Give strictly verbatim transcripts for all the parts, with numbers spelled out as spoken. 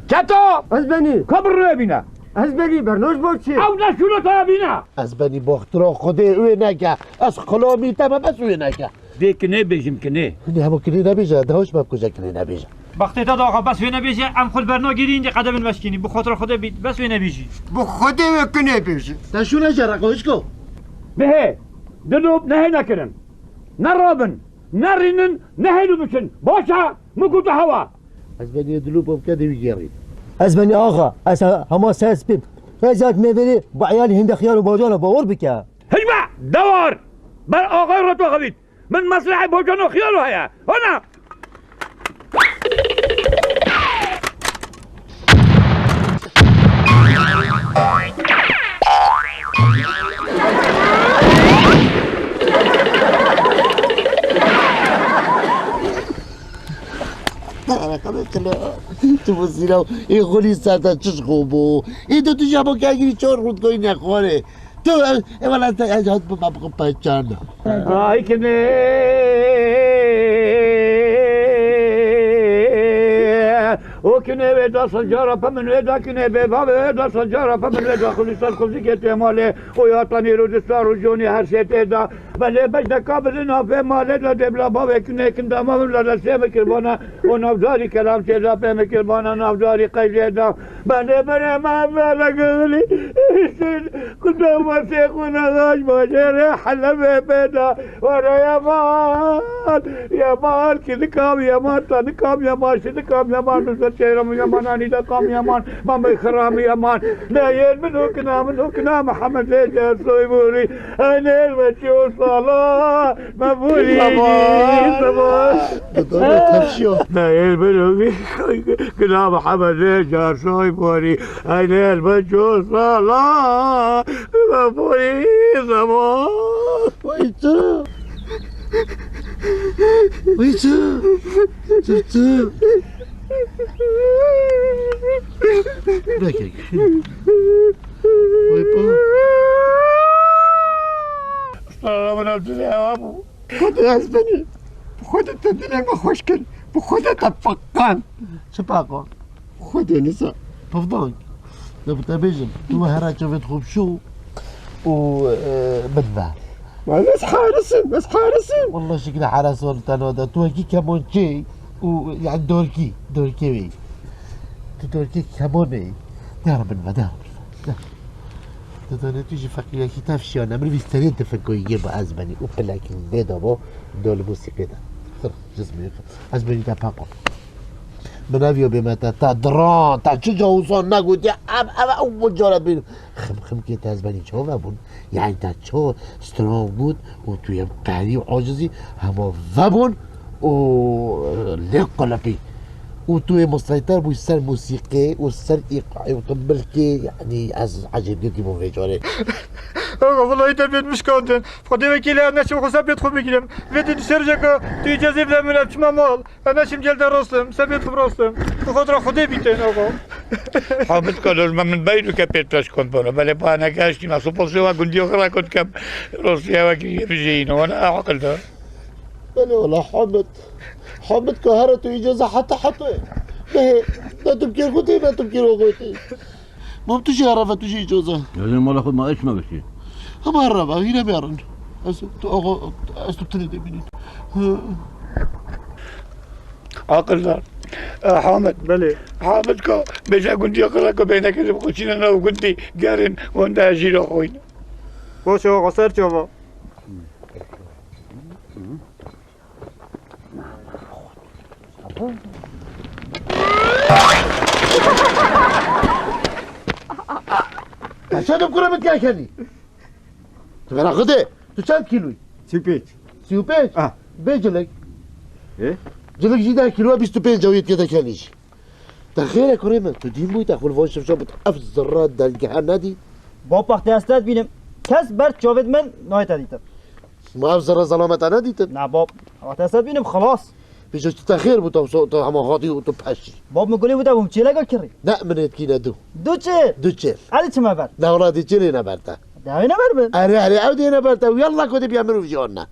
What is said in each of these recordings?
Çeto! Ez benî. Ka bi rûyê bîne. Ez benî, bernoş bo çi? Ew ne şûna te ya bîne. Ez benî, baxtira Xwedê wê neke. Ez xilamî te me, bes wê neke. Dê kinê bêjim, kinê. Hûn ê hemû kinê nebêje, de hoş me bikuje kinê nebêje. Baxtê te daxa, bes wê nebêje, em xwe li ber nagirîn, dê qedebin veşkînî. Bi xotira Xwedê bît, bes wê nebêjî. Bi Xwedê wê kinê bêje. Te şûna jere, xwişko. Bihê, dilop nehê nekirin. Ne rabin, ne rînin, ne hêlû biçin. Baş e, min gotu hewa. Ez benî dilop bike dê wî gerî. Ez benî axa, ez he-, hema ser spîm. Xezat me verê, bi eyalî hinde xiyar û bacana bawer bike. Hicme, dewar! Ber axayê re tu xebît. Min meslehê bocano xiyalo heye. Hona! Tu bo sîra ê xulî sata çi ji xwe bû? Ê tu tu jabo kegirî çor xwe dikoyî nexwarê. Tu, e, e, wela te ez hat bima bixwe peçan. Ay kinê, o kinê wê da sancara pe min wê da kinê bê bavê wê da sancara pe min wê da xulî ser xulî ke tê malê. O ya tanî rû di sar û jonî her şey tê da. Belê beş deka bidin navê malê da dê bila bavê kinê kin dama min la destê min kirbana. O navdarî kelam tê da pê min kirbana navdarî qeylê da. Belê berê me vele gilî. Kuda masê xwe nexaş bajêrê Helebê pê da. Were Yaman, Yaman, kilikam Yaman, tanikam Yaman, şidikam Yaman, nusret çeyram Yaman, anîdekam Yaman, mamê xiram Yaman. Neyên min û kina min û kina Mihemed Êcer Soyborî. Ey nêr me çi o sala, me borî. Yaman. Yaman. Dudağına taşıyor. Neyên min û kina Mihemed Êcer Soyborî. Ey nêr me çi o sala, me borî. Yaman. Vay canına. Wî çi? Çi, çi? Vekek. Vay baba. Usta, bana bir ewa bu. Xwedê ez benî. Xwedê te dilê me xweş kir. Bi Xwedê te peqand. Çi peqand? Xwedê nisa. Pivdang. Ne bi te bêjim. Tu here çavê xwe bişo û, e, min ve. Ma ez haris im, ez haris im. Wallah şikil haris wan te nade. Tu wekî kemançê û, yani dorkî, dorkê wê. Tu dorkê keman ê. Dera min ve, dera min ve. De. Tu dane tu jî feqîrekî tev şiyane. Min vî serê difinkoyî yê bi ez benî û pilekî lê de bo, do li musîqê de. Xir, cizmê xir. Ez benî te peqo. Min ev yo bê me te, te diran, te çi ca wisa negotiye, ev, ev, ew bu cara bîn. Xim, xim kê te ez benî çawa vebûn? Yani te çawa stran got û tu yê qehrî û acizî hema vebûn û lê qelepî. Û tu yê museyter bû ser musîqê û ser îqayê û tu milkê, yani ez ecêb dîtî bû vê carê. Axa, welayi te bêt mişkandin. Xwedê wekîlê ez neçim xwe ser pêt xwe bigîrim. Vê tu di ser jeka tu îcazê bide min ev çima mal. Ez neçim gel de rostim, ser pêt xwe rostim. Tu xwe dira Xwedê bîtên, axa. Hamid ka lojma min beydu ke pêt peş kon bana. Belê ba negeştî, ma sopa sewa gundiya xira kot kem. Rostiya wekî yê bijeyîne, wana aqil da. Belê wala Hamid. Hamid ka here tu îcaza heta heta. Ne, ne tu bikêr xwe tê, ne tu bikêr xwe tê. Mam tu jî hereve, tu jî îcoza. Ez ê mala xwe ma eş me bişî. Hema hereve, hîne bêrin. Ez tu, axa, ez tu tinê de bînî. Aqildar. E, Hamid. Belê. Hamid ka, bêje gundiya qireka bêneke ji xwe çîne nav gundî gerin, wenda jîra xwe yîne. Baş e, axa, ser çava. Te çend kure min tîya kenî? Tu bera xwe de, tu çend kîloyî? Sî û pênc. Sî û pênc? Ah. Bê cilek. Ê? Cilek jî deh kîlo, bîst û pênc ew yê tê de kenî jî. Te xêr e kurê min, tu dîn bûyî te xwe li van şifşa bit ev zirra delgehe nedî? Bab, wextê ez te dibînim, kes ber çavêt min nayê te dîtin. Ma ev zirra zelameta nedîtin? Na bab, wextê ez te dibînim, xilas. Pêşo tu te xêr bû, te so-, te hema hatî û tu peşî. Bab, min gulê bû te bûm çêleka kirî. Ne, min êtkî ne du. Du çêl? Du çêl. Hadi çime ber. Ne wela dê çêlê ne ber te. Dewê ne ber min. Erê, erê, ew dê ne ber te. Yallah ku dê biya mirov jî anne.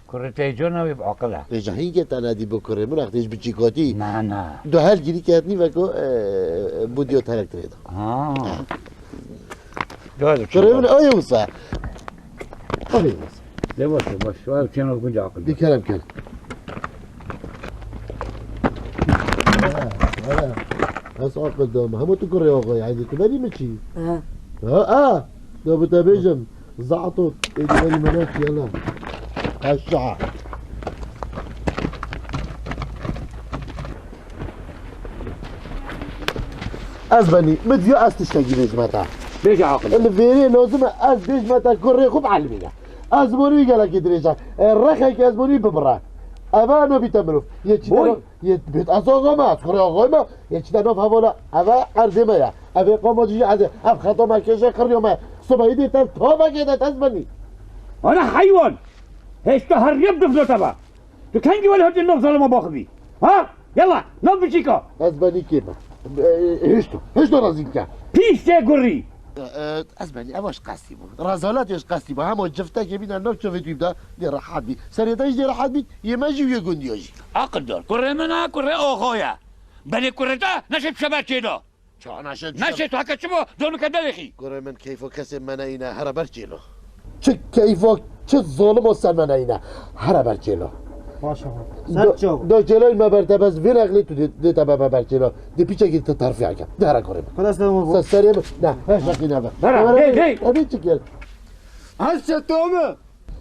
Kurê te cona wê bi aqil e. Rêja hîngê te nedî bo kurê min, wextê ji biçîkatî. Na, na. Du hel girî ketnî veko, e, Bû diyo terek dirê de. Ha. Doğru. Şuraya bile ayı olsa. Alayım. De baş, baş. Var, sen o günce akıllı. Bir kerem kel. Ha, ha. Ez aqil dam. Hemû tu kurê axayê, heydi tu berî min çî? Ha. Ha, ha. Da bi te bêjim. Zato, êdî berî me nekî, yala. Eşa. Ez benî, min diyo ez tiştekî bêjime te. Bêje aqil. Li vêrê lozim e ez bêjime te kurê xwe bielmîne. Ez bonî gelekî dirêj e. E, rexekî ez bonî bibire. Eva no bîte mirov. Yê çî Boy. Yê bêt ez axayê me, ez kurê axayê me. Yê çî te nav hevala. Eva erdê me ye. Ev ê qamacî jî erdê. Ev xeta me kêşe qiryo me. Sobeyî dê te tavekê de ez benî. Ana heywan. Hêşta her yek difno te ba. Tu kengî welê hatî nav zalima baxivî? Ha? Yala, nav biçîka. Ez benî kê me. E, hişto, hişto razî bike. Pîştê gurî. E, e, ez benî, ev ji qestî bû. Rezalet ji qestî bû. Hema ciftekê bîne nav çavê tu bide, dê rehet bî. Serê te jî dê rehet bî, yê me jî û yê gundiya jî. Aqildar, kurê min e, kurê axayê. Belê kurê te neşe tu şeber çêda. Ça neşe tu Neşe tu heke çi bo? Donike derêxî. Kurê min keyfo kesê me neyîne, here ber çêlo. Çi keyfo, çi zolimo ser me neyîne, here ber çêlo. Baş e. Do, do çêloyê me ber te bes vê nexlê tu dê, dê te be, be ber çêlo. Dê piçekî te terfiya ke. De here kurê min. Xwedê selamet bo. Se serê min. Ne, he şakî nebe. Bera, hey, hey. Evî çi gel. Ez çeto me.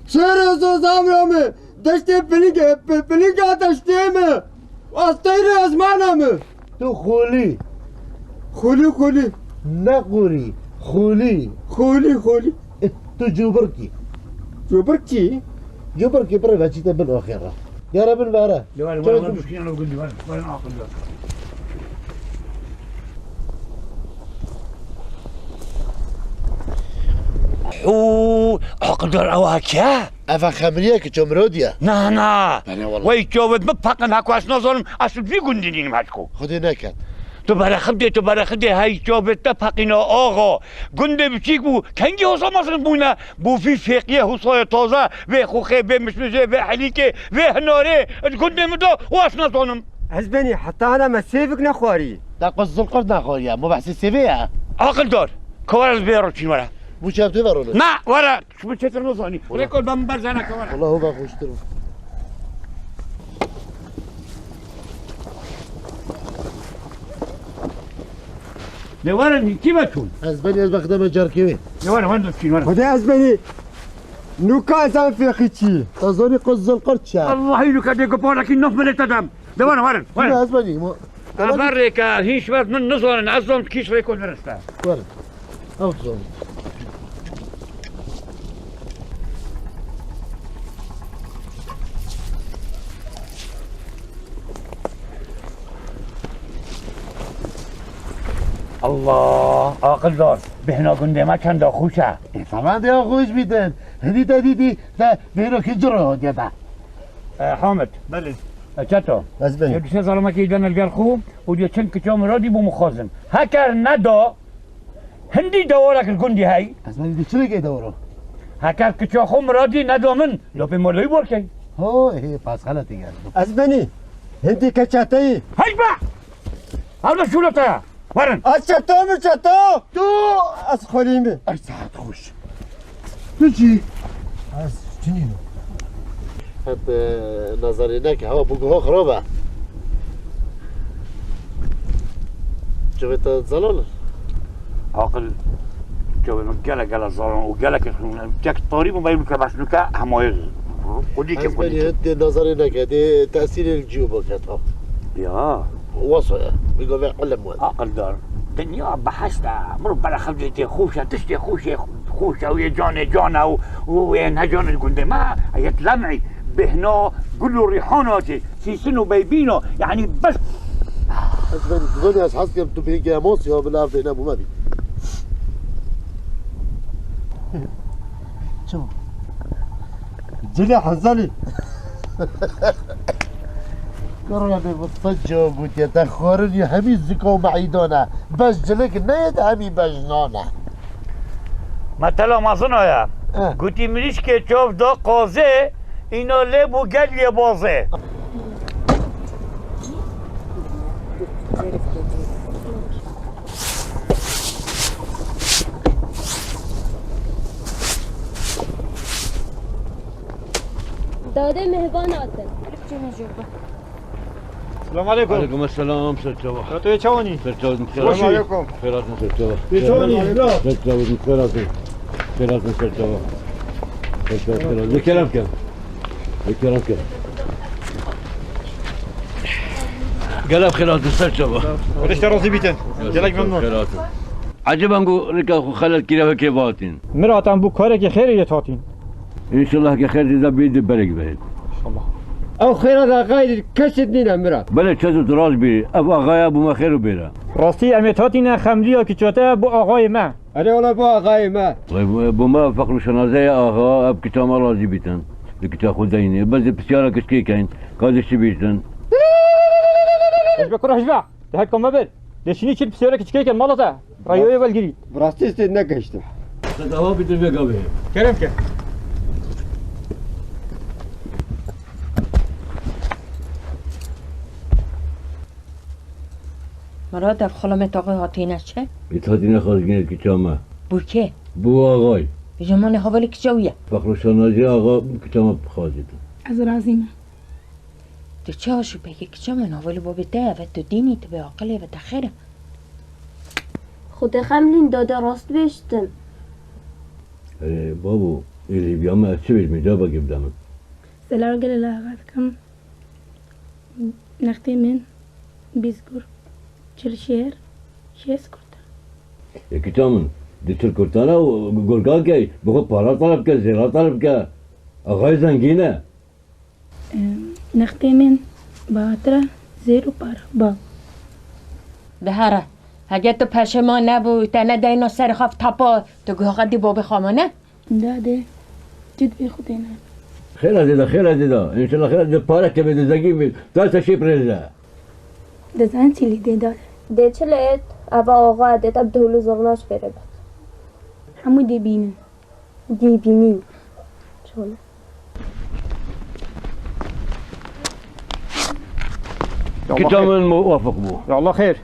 Şêrê zozamra me, deştê pilinge, pi-, pilinga deştê me, asteyre ezmana me. Tu xulî. Xulî, xulî. Ne qurî, xulî. Xulî, xulî. E, tu cubirkî. Cubirkî? Cubirkî pire veçîte bin oxê re. Yara bin vere. Lewar, Çabuk wara, bin. Wara, wara, wara, aqil. Hû, aqildar ewa kî ye? Eva Xemrî ye, kiço Mirodî ye. Na, na. Belê wala. Wey çavêt min peqin, heko ez nazanim, ez tu vî gundî nînim heko. Xwedê neke. Tu berexibdê, tu berexibdê, hey çavêt te peqîna axa. Gundê biçîk bû, kengî hosa mezin bûne. Bo vî fêqiyê husayê taze, vê xuxê, vê mişmişê, vê helîkê, vê hinarê, gundê min de û ez nazanim. Ez benî, heta hela me sêvik nexwarî. Te quz zilqir nexwariye, mo behsê sêvê ye. Aqildar, ke were ez bê roçîn were. Bû çev tu ve rolo. Na, were, ji min çêtir nizanî. Wala. Rêkol ben min berzene ke were. Wala ho ve xweştir. Lê werin, kî ve çûn? Ez benî, ez bexdeme carkê wê. Lê werin, werin, çîn, werin. Xwedê ez benî. Nûka ez em fêqî çî. Te zanî quz zilqir çi ye? Allahî nûka dê guparekî naf milê te dem. Lê werin, werin, werin. Ez benî, mo-, Ev rêke, hîn ji ber min nizanin, ez zom kîş rêko dirist e. Werin. Ew zon. Allah, aqildar, bêhna gundê me çenda xweş e. Ê, tamam de ya xweş bîtin. Hindî te dîtî, te bêhna kî ciro diye te. E, Hamid. Belê. E, çeto. Ez bê. Yê dişe zalimekî dene li gel xwe û diye çend kiça Miradî bû mixwazin. Heker neda, Hindî dewarek li gundî hey. Ez me dî çi rêkê dewro? Heker kiça xwe Miradî neda min, lopê moleyî borkey. Ho, hê, pas xeletî geldi. Ez benî. Hindî keça te yî. Hey be! Ew ne şûla te ye. Werin. Ez çeto min çeto. Tu. Ez xwelî min. Ay saet xweş. Tu çi? Ez çi nîno? Hep, e, nazarê neke, hewa bû guha xirab e. Çavê te zelal e? Aqil, çavê min gelek, gelek zelal û gelek tek tarî bû, beyim ke bes nuke hemaye qudî ke Ez qudî. Benî dê nazarê neke, dê tesîrê li cî û boket ha. Ya. Wasa ye. Bi govê ilim we. Aqildar. Dinya behişt e. Mirov berexibcê tê xweş e. Tiştê xweş e. Xweş e. Wê canê can e û, û wê ne canê gundê me. Yet lem'î. Bêhna gul û rîhana tê. Sîsin û beybîna. Yanî bes. Ez ben, ben ez hez kem tu pêkê emos ya bila bêhna bû me bî. Çima? Cilê Hezalî. Kurbanê min, te cewab gotiye, te xwarin ya hemî zika û meîdan e. Bej cilik neyê, te hemî bej nan e. Metela mezin aya. Eh. Gotî, mirîşkê çav da qazê, îna lê bû gel yê bazê. Dadê mehvan hatin. Selam aleykum. Aleykum selam, serçava. Ya tu yê çawanî? Serçava, serçava. Xweşî. Selam aleykum. Xêr hatin, serçava. Yê çawanî, bira? Serçava, xêr hatin. Xêr hatin, serçava. Serçava, xêr hatin. Lê kerem ke. Lê kerem ke. Gelek xêr hatin, serçava. Xwedê ji te razî bîtin. Gelek memnun. Xêr hatin. Ecêb em ku rêka xwe xelet kiriye, wekê ve hatîn. Mirat, em bo karekê xêrê yê hatîn. Înşallah ke xêr dê de bê de berek be. Înşallah. Ew xêra de axayê kesê nîne, Mirat. Belê, çi zû tu rast bî. Ev axaya bo me xêr û bêre. Rastî em ê hatîne xemliya kiça te bo axayê me. Erê wele bo axayê me. Vay, bo, bo me feqr û şenazeya axa, ev kiça me razî bîtin. Di kiça xwe deynê. Bes di pisyara kiçkê keyn. Ka di çi bîtin. Hejbe kura hejbe. Di heka me bir. Lê şinî çil pisyara kiçkê ken mala te. Rayoyê welgirî. Bi rastî stê negeştim. Te dawa bidin vê gavê. Kerem ke. Mirat, ev xala me taxê hatîne çi? Ê hatîne xwazgînê kiça me. Bo kê? Bo axay. Ji manê hevalê kiça wî ye. Fexr û şanazî axa kiça me bixwazîtin. Ez razî me. Tu çi aşûpekê kiça min, hevalê babê te ye, ve tu dînî, tu bê aqilê, ve te xêr e. Xwedê xem lîn dade rast bêjtin. Erê babo, ê lêviya me ez çi bêjim, cevabekê bide min. Selam gelê laxa dikim. Nextê min bîst gur, çil şêr, şêst kurtan. Ê kiça min, di çil kurtana û gurga key, bi xwe para taleb ke, zêra taleb ke. Axayê zengîn e. Em, nextê min batir e, zêr û para, bal. Dihere. Hege tu peşêman nebû, te nedayno serê xwe tapa, tu guha xwe dî babê xwe mane? Dadê, cid bê Xwedê ne. Xêra dê de, xêra dê de. Înşallah xêra dê, pare kevê dê, zengîn bê. Dayê te şêp rêze. Dizan çi lî dê dadê. Dê çi lê, eva axa dê te bi dihul û zurna ji pêrê bit. Hemû dê bînin. Dê bînin. Çol. Kiça min muwafiq bû. Ya Allah xêr.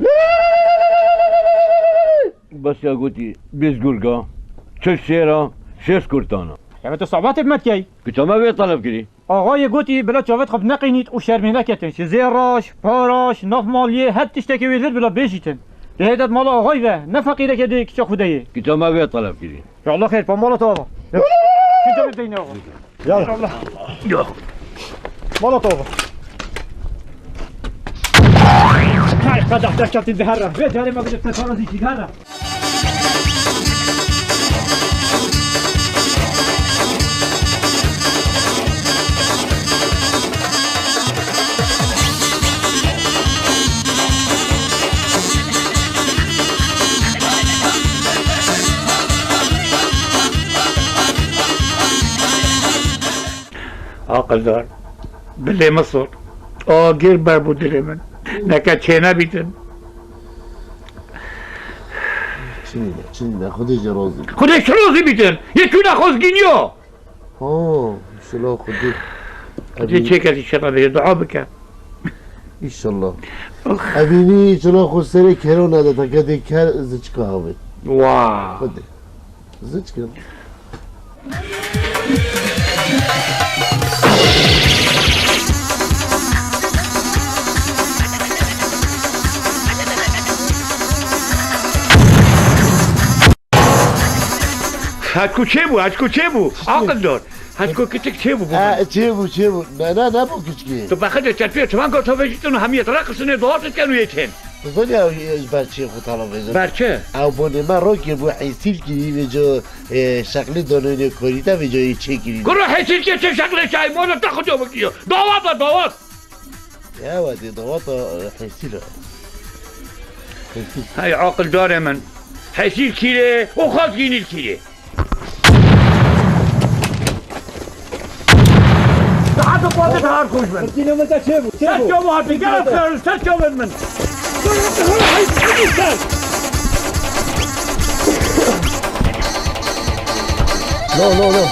Bes ya gotî, bîst gurga, çil şêra, şêst kurtana. Ya me tu sohbetê bi me dikey? Kiça me vê taleb kirî. Axayê gotî, bila çavêt xwe bineqînît û şermê neketin. Ji zêraş, paraş, nav maliyê, her tiştekê wê vir bila bêjîtin. Lê hêdet mala axayî ve, ne feqîreke dê kiça xwe de yê. Kiça me vê taleb kirî. Ya Allah xêr, pa mala te ava. Ya. Kiça me deyne ava. Ya. Ya Allah. Ya. Mala te ava. Hay, qedah te ketin dihere. Vê carê me bide te parazî kî dihere. Aqildar, dilê min sor. Agir ber bû dilê min. Neke çênebîtin. Çi nîne, çi nîne, Xwedê jê razî bî. Xwedê jê razî bîtin. Yê çûne xwezgîniya. Ha, înşallah Xwedê. Xwedê çêke, înşallah bê dua bike. Înşallah. Evînî înşallah xwe serê kero nede, teke dê ker ziçka havê. Wa. Xwedê. Ziçkin. Hetku çêbû, hetku çêbû. Aqil dor. Hetku kiçik çêbû bu. E, çêbû, çêbû. Ne, ne, ne bu kiçikî. Tu bexece çerpiyê çiman ko tavêjîtin û hemiyet raqisine, dua tu ken û yê çên. Tu zanî ew ji ber çi xwe tala vêjin? Ber çi? Ew bonê me rokê bû hêsîl kirî vêco, e, şeqlê danonê korî te vêco yê çê kirî. Kuro hêsîl kê çi şeqlê çay? Mona te xwe bikiriyo. Dawat be, dawat. Ya wedê dawata, e, hêsîl e. Hêsîl. Hey aqildarê min. Hêsîl kîrê û xwezgînî kîrê. Daha da fazla daha koş ben. Yine mesela şey bu, şey bu. Sen çabuk hadi gel, sen çabuk ben. No, no, no.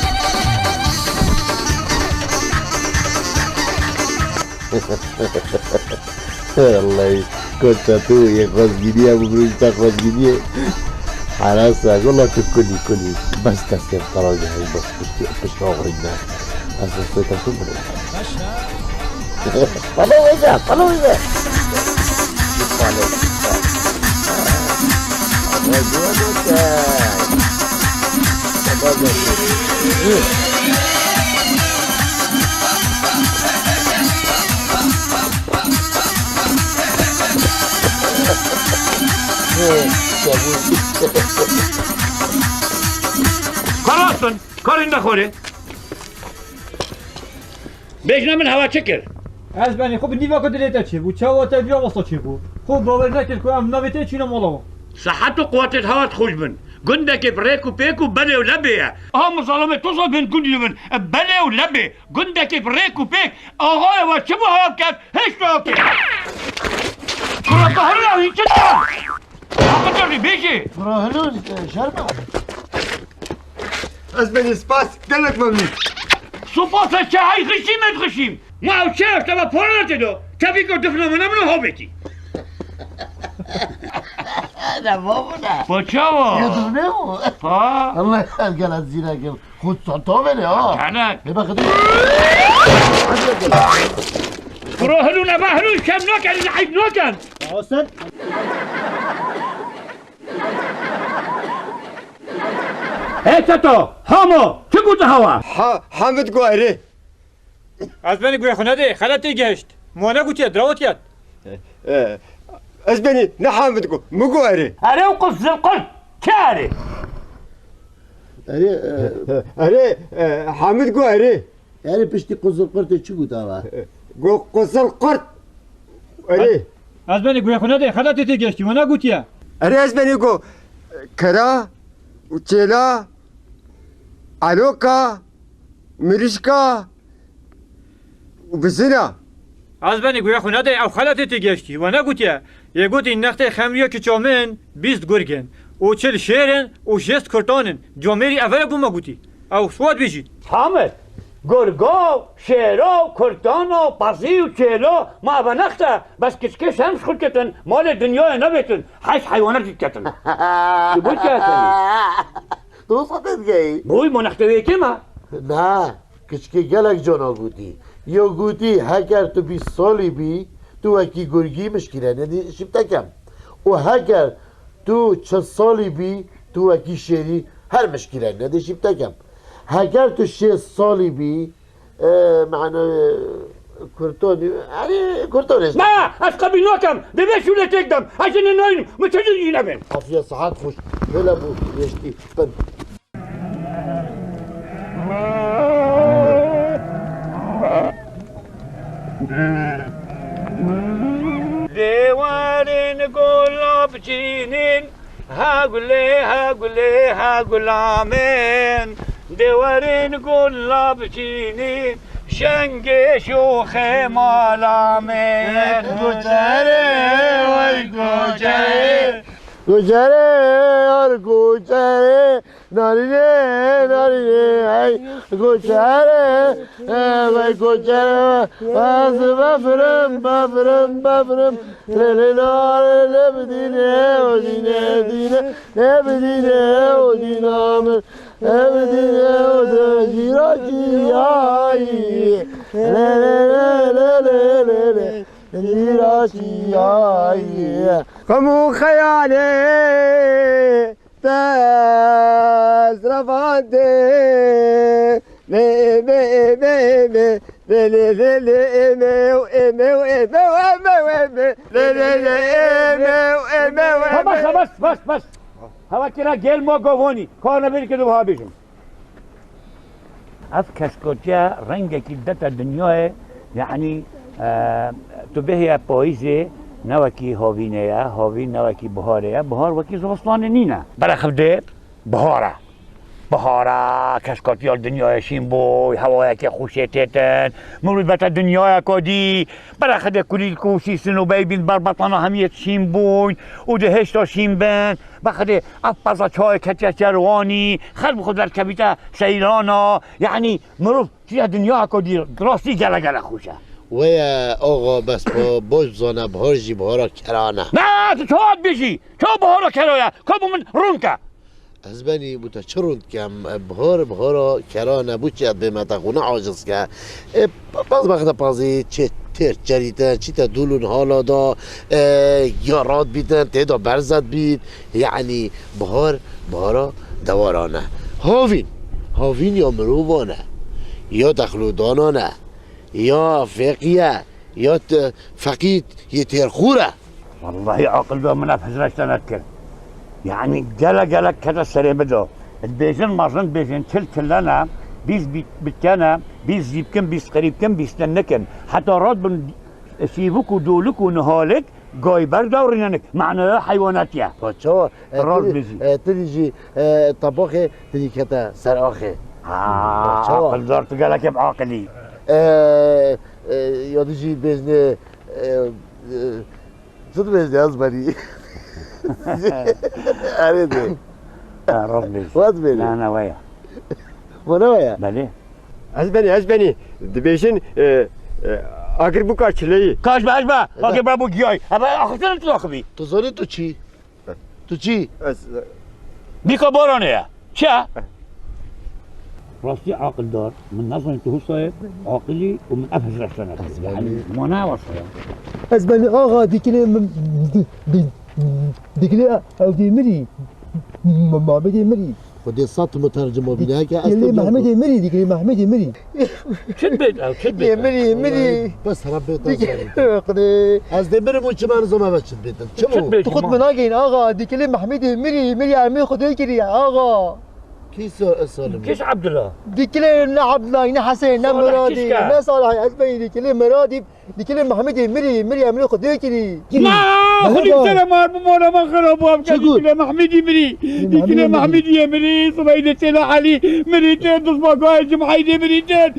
Wellahî, kota tu yê xwezgîniyê, bu mirî te xwezgîniyê. Herasa, wela tu kulî, kulî. Bes destê xwe tala jî hej bas, pişt, pişt axirî ne. Ez ê xwe keşû bidim. Palo wêze, palo wêze. Karasın, karın da kore. Bêjne min hewa çi kir? Ez benî xwe bi nîvaka dilê te çêbû, çawa te viya wesa çêbû. Xwe bawer nekir ku em navê te çîne mala wan. Sihet û quwetê hewa xweş bin. Gundekê bi rêk û pêk û belê û lebê ye. Aha, mizalimê toza bin gundî bin. Belê û lebê. Gundekê bi rêk û pêk. Axayê we çi bû hewa ket? Hiç to ket. Kura kahir ya, hiç çi. Haqqa rî bêjê. Bro, hello, e, şerma. Ez benî spas, gelek memnun. Spas ez çi hey xişîm ez xişîm. Ma ew çi ew teva para te do. Tevî ko difna min emno hobetî. Ne babo ne? Paçawa. Yudum ne o? Ha. Allah, ez gel ez zîrekim. Xwe çanta verê ha. Çanak. Ê be xidî. Bro, hilû neba hilû, şem nakin, ez eyb nakin. Asen. Ê çeto, hamo, çi gote hewa? Ha, Hamid go erê. Ez benî guhê xwe nedê, xeletê gehişt. Mane gotiye, drawot yat. E, ez benî ne Hamid go, mi go erê. Erê û quf zilqurt, çi erê? Erê, e, Erê, e, Hamid go erê. Erê piştî quzilqurtê çi got ava? Go quzilqurt. Erê. Ez benî guhê xwe nedê, xeletê tê geştî, we negotiye. Erê ez benî go kira û çêla, eloka, mirîşka û bizina. Ez benî guhê xwe nedê, ew xeletê tê geştî, we negotiye. Yê gotî nextê xemriya kiça min bîst gurg in û çil şêr in û şêst kurtan in. Camêrî eve ye bo me gotî. Ew swat bêjî. Hamid, gurgo, şêro, kurtano, pazî û çêlo, ma eve next e, bes kiçikê şems xurt ketin, malê dinyayê nebêtin, heş heywanat jî ketin. Tu bû çi esenî? Dosa te digeyî. Bûy, ma nexte wê kêm e? Na. Kiçikê gelek cana gotî. Yo gotî, heger tu bîst salî bî, tu wekî gurgî mişkîle nedî şîp te kem. Û heger tu çil salî bî, tu wekî şêrî her mişkîle nedî şîp te kem. Heger tu şêst salî bî, e, mane, e, kurtonî, erê, kurtonê. Na, ez qebîl nakem. Divê şûlê têk dem. Ez jinê naynim. Min çi jin jî nebin. Afiye saet xweş. Hele bû, yeştî. Bin. Dêwarên gulab çînin, ha gulê, ha gulê, ha gula min. Dêwarên gulab çînin, şengê şoxê mala min. Guçerê, wey guçerê. Guçerê, yar guçerê. Narînê, narînê, hey, goçerê, hey, vay goçerê, ez befrim, befrim, befrim, lê, lê, narê, lê, bidînê, o dînê, dînê, lê, bidînê, o dîna min, lê, bidînê, o de, cîra, cîyayî, lê, lê, lê, lê, lê, lê, lê, cîra, cîyayî. Xem û xeyalê, Te ez revandê. Lê ême, ême, ême. Lê, lê, lê, lê, ême, ême, ême, ême, ême. Lê, lê, lê, ême, ême, ême. Ha, bes, bes, bes, bes. Hewa kira gel ma govonî. Kar nebêrî ke tu biha bêjim. Ev keşkotiya rengekî dete dinyayê, yanî, e, tu bêhiye payîzê ne wekî havînê ye, havîn ne wekî biharê ye, bihar wekî zivistanê nîne. Berexivdê bihar e. Bihar e, keşkotiya li dinyayê şîn bûy, hewayekê xweşê têtin, mirov bete dinyayeka dî, berexidê kulîlk û sîsin û beybîn ber betana hemiyê şîn bûyn û di hêşta şîn bin. Bexidê ev peza çayê ketiye çerwanî, xelk bi xwe derkevîte seyrana. Yanî mirov çûye dinyayeke dî, rastî gelek gelek xweş e. Weye axa bes bo-, boş bizane bihar jî bihara keran e. Ne, tu çawa dibêjî? Çawa bihara kera ye? Ka bo min rûn ke. Ez benî bû te çi rûn dikem, bihar, bihara kera ne, bû çi ez bême te xwe ne aciz ke. E, paz bexte pazî çê têr çerîte, çîte dûlûn hala da, e, ya rad bîtin, tê de berzet bît. Yanî bihar, bihara dewaran e. Havîn, havîn ya mirovan e, ya dexlodanan e, ya feqî ye, ya t-, feqî yê têrxûr e. Wellahî aqil da min ev hizreşte nedikir. Yanî gelek gelek kete serê min da. Dibêjin mezin dibêjin çil çile ne, bîst bî-, bitke ne, bîst zî bikin, bîst qirî bikin, bîst din nikin. Heta rat bin şîvik û dûlik û nihalik gay ber dewrînenik. Manaya heywanetiye. Ha, çawa? E, Rast tu, dibêjî. E, tu dî jî, e, tabaxê, tu dî kete ser axê. Ha, Çawa? Aqildar tu gelekê bi aqilî. E, e, ya dî jî bêjnê, e, e, tu dibêjnê ez berî. Erê de. Ha, rast dibêjî. Waz bêjî. Na, na, waya. Wala waya. Belê. Ez benî, ez benî. Dibêjin, e, e, agir bûka çileyî. Kaş be, ez be. Agir be bû giyay. Ebe axirtene tu axivî. Tu zanî tu çi? Tu çi? Ez, e, Bîka baranê ye. Çi ye? Rastî aqildar, min nezanî tu hisa ye, aqilî û min ev hizreşte nekir. Ez benî. Yanî, mana wasa ye. Ez benî axa dikilê min, di-, di-, dikilê ew dê mirî. M-, Mehmedê mirî. Xwedê sat mutercim o bîne ke ez Dikilê tu Mehmedê mirî, dikilê Mehmedê mirî. Çi dibêt ew, çi dibêt Yê ew? Mirî, mirî. Bes Rebbê te zanî. Xwedê. Ez dê mirim û çima nizam eve çi dibêtin. Çi bû? Çi dibêt? Tu xwe ma- nageyîn axa, dikilê Mehmedê mirî, mirî, emê Xwedê kirî axa. Kî so-, salim? Kîş Abdullah? Dikilê ne Abdullah, ne Hesên, ne Salih Miradî, kîşka? Ne Salih, ez beyî dikilê Miradî. Dikilê Mehmedê mirî, mirî emrê Xwedê kirî. Na, Xwedê sere mar bi mala me xirab bû, em Çi got? Dikilê Mehmedî mirî. Dikilê Mehmedî mirî, Subeyde Sêla Elî mirî tin, Dusmagayê Cumhayî dê mirî tin,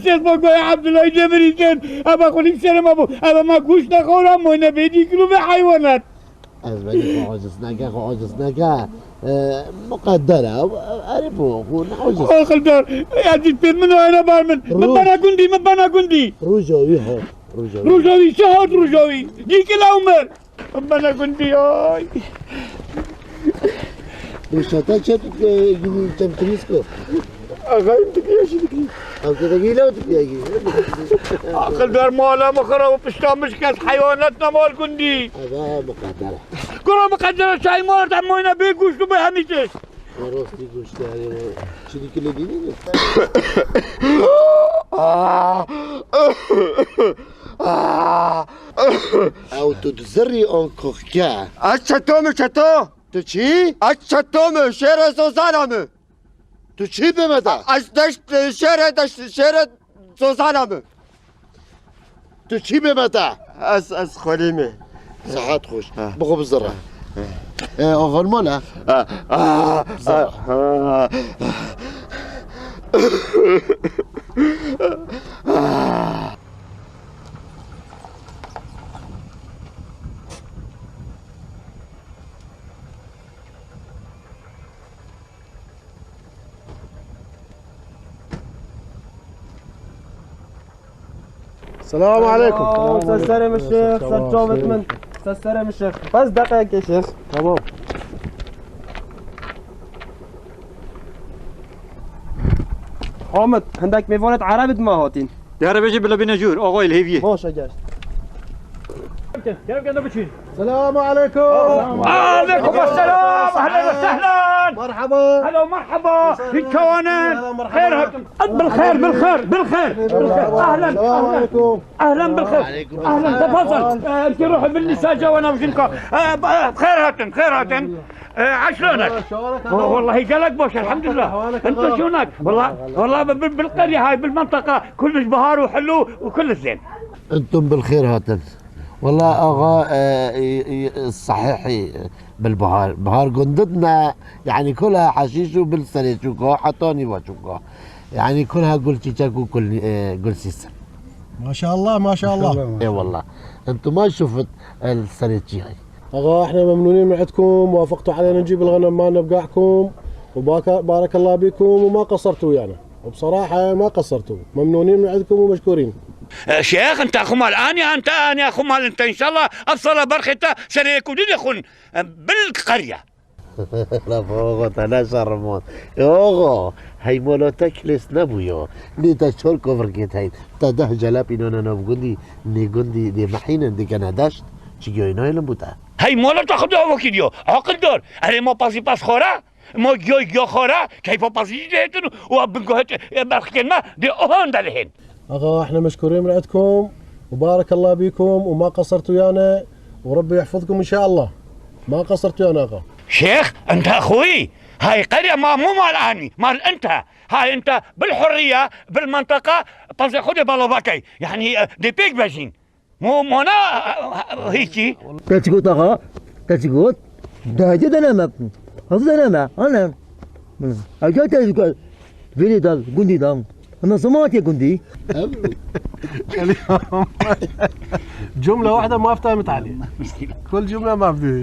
Sêsmagayê Abdulahî dê mirî tin. Ebe Xwedê sere me bû. Ebe me goşt nexwara, moyne bê dîkil û bê heywanat. Ez bêjî xwe aciz neke, xwe aciz neke. E, muqedder e. Erê bû, xwe ne aciz. Aqildar, ez dî pê min ayna bar min. Min Roj- bana gundî, min bana gundî. Rojawî hat, rojawî. Rojawî, çi hat rojawî? Dîkil ew mir. Min bana gundî, ay. Rojata çet, e, gundî temtimiz ko. Axayî dikî, ya jî dikî. Ew tê degî, lew dikî, ya jî. Aqildar mala min xira û pişta min şikest, heywanat ne mal gundî. Eve muqedder e. Kuro muqedder e, çay mor de moyne bê goşt û bê hemî tişt. Rastî goşt e, herê çi dikî lê dînî ne? Ew tu dizirî an koxke. Ez çeto mi çeto? Tu çi? Ez çeto mi, şêre zozana mi? Tu çi bê me te? Ez deşt, şêre deşt, şêre zozana mi? Tu çi bê me te? Ez, ez xwelî mi. Saet xweş. Ha. Bixwe bizire. Ha. E, axan mala? Ha, ha, ha, ha. Selam aleykum. Aa, ser serê min şêx, ser çavêt min. Ser serê min şêx. Bes deqeyekê şêx. Tamam. Hamid, hindek mêvanet Ereb di me hatin. Dere bêjî bila bîne jûr, axayê li hêviyê. Baş e, gel. Gel, gel, gel, biçin. Selamu aleykum. Aleykum esselam, ehlen ve sehlen. Merhaba. Helo, merhaba. Hiç çawanin. Merhaba. Xêr hatin. Bil xêr, bil xêr, bil xêr. Bil xêr. Ahlen, ahlen. Selamu aleykum. Ahlen bil xêr. Ahlen, tefadel. Ee, ki ruhu bil nisa cawana bijinka. Ee, xêr hatin, xêr hatin. Ee, eşlonek. Wallahî gelek baş, elhamdülillah. Ento şonak. Walla, walla bil, bil qerye hay, bil mentaqa. Kulliş bahar û hulu û kulliş zên. Entum bil xêr hatin. Wela axa, e, e, e, sehîhî, e, bil bihar. Bihar gundit ne, yanî kulha heşîş û bil serê çûka, heta nîva çûka. Yanî kulha gul çîçek û kul, e, gul sîsim. Maşallah, maşallah. Ê wela. Entum ma şufit el serê çiyay. آغا، احنا ممنونين من عندكم، وافقتوا علينا نجيب الغنم مالنا بقاعكم، وبارك الله بكم وما قصرتوا ويانا، وبصراحة ما قصرتوا، ممنونين من عندكم ومشكورين. Şêx, ente xwe mal aniya, ente aniya xwe mal ente, înşallah ev sala berxê te serê yek û dî dê xwin, e, bil qerya. La oxo, te ne şerm wan. E oxo, hey molo te kilês nebûyo. Nê te çor kovirkê te heyî. Te deh celep înane nav gundî, nê gundî dê mehînin dikene deşt. Çi giyoyî nayêlin bû te. Hey molo te xwedê avokî diyo. Aqil dor. Erê ma pazî paz xora. Ma giyoy giyo xora. Keyfa pazî jî dihêtin û ev bingohet, e, berxikên me dê ohan de lihên. آقا، احنا مشكورين من عندكم، وبارك الله بيكم، وما قصرتوا ويانا، وربي يحفظكم إن شاء الله. ما قصرتوا ويانا، آقا. شيخ، أنت أخوي. هاي قرية ما، مو مال أني، مال أنت. هاي أنت بالحرية، بالمنطقة، طزي خدي بالوفاكي. يعني، آه، دي بيك بجين. مو، مو أنا، آه، آه، هيجي. Te çi got axa? Te çi got? Dahê deneme. Hazır deneme. Anne. Ege te çi got? Vêrê dal, gundî dal. Ana sema hatiye gundî. جملة واحدة ما افتهمت عليه. كل جملة ما بدي.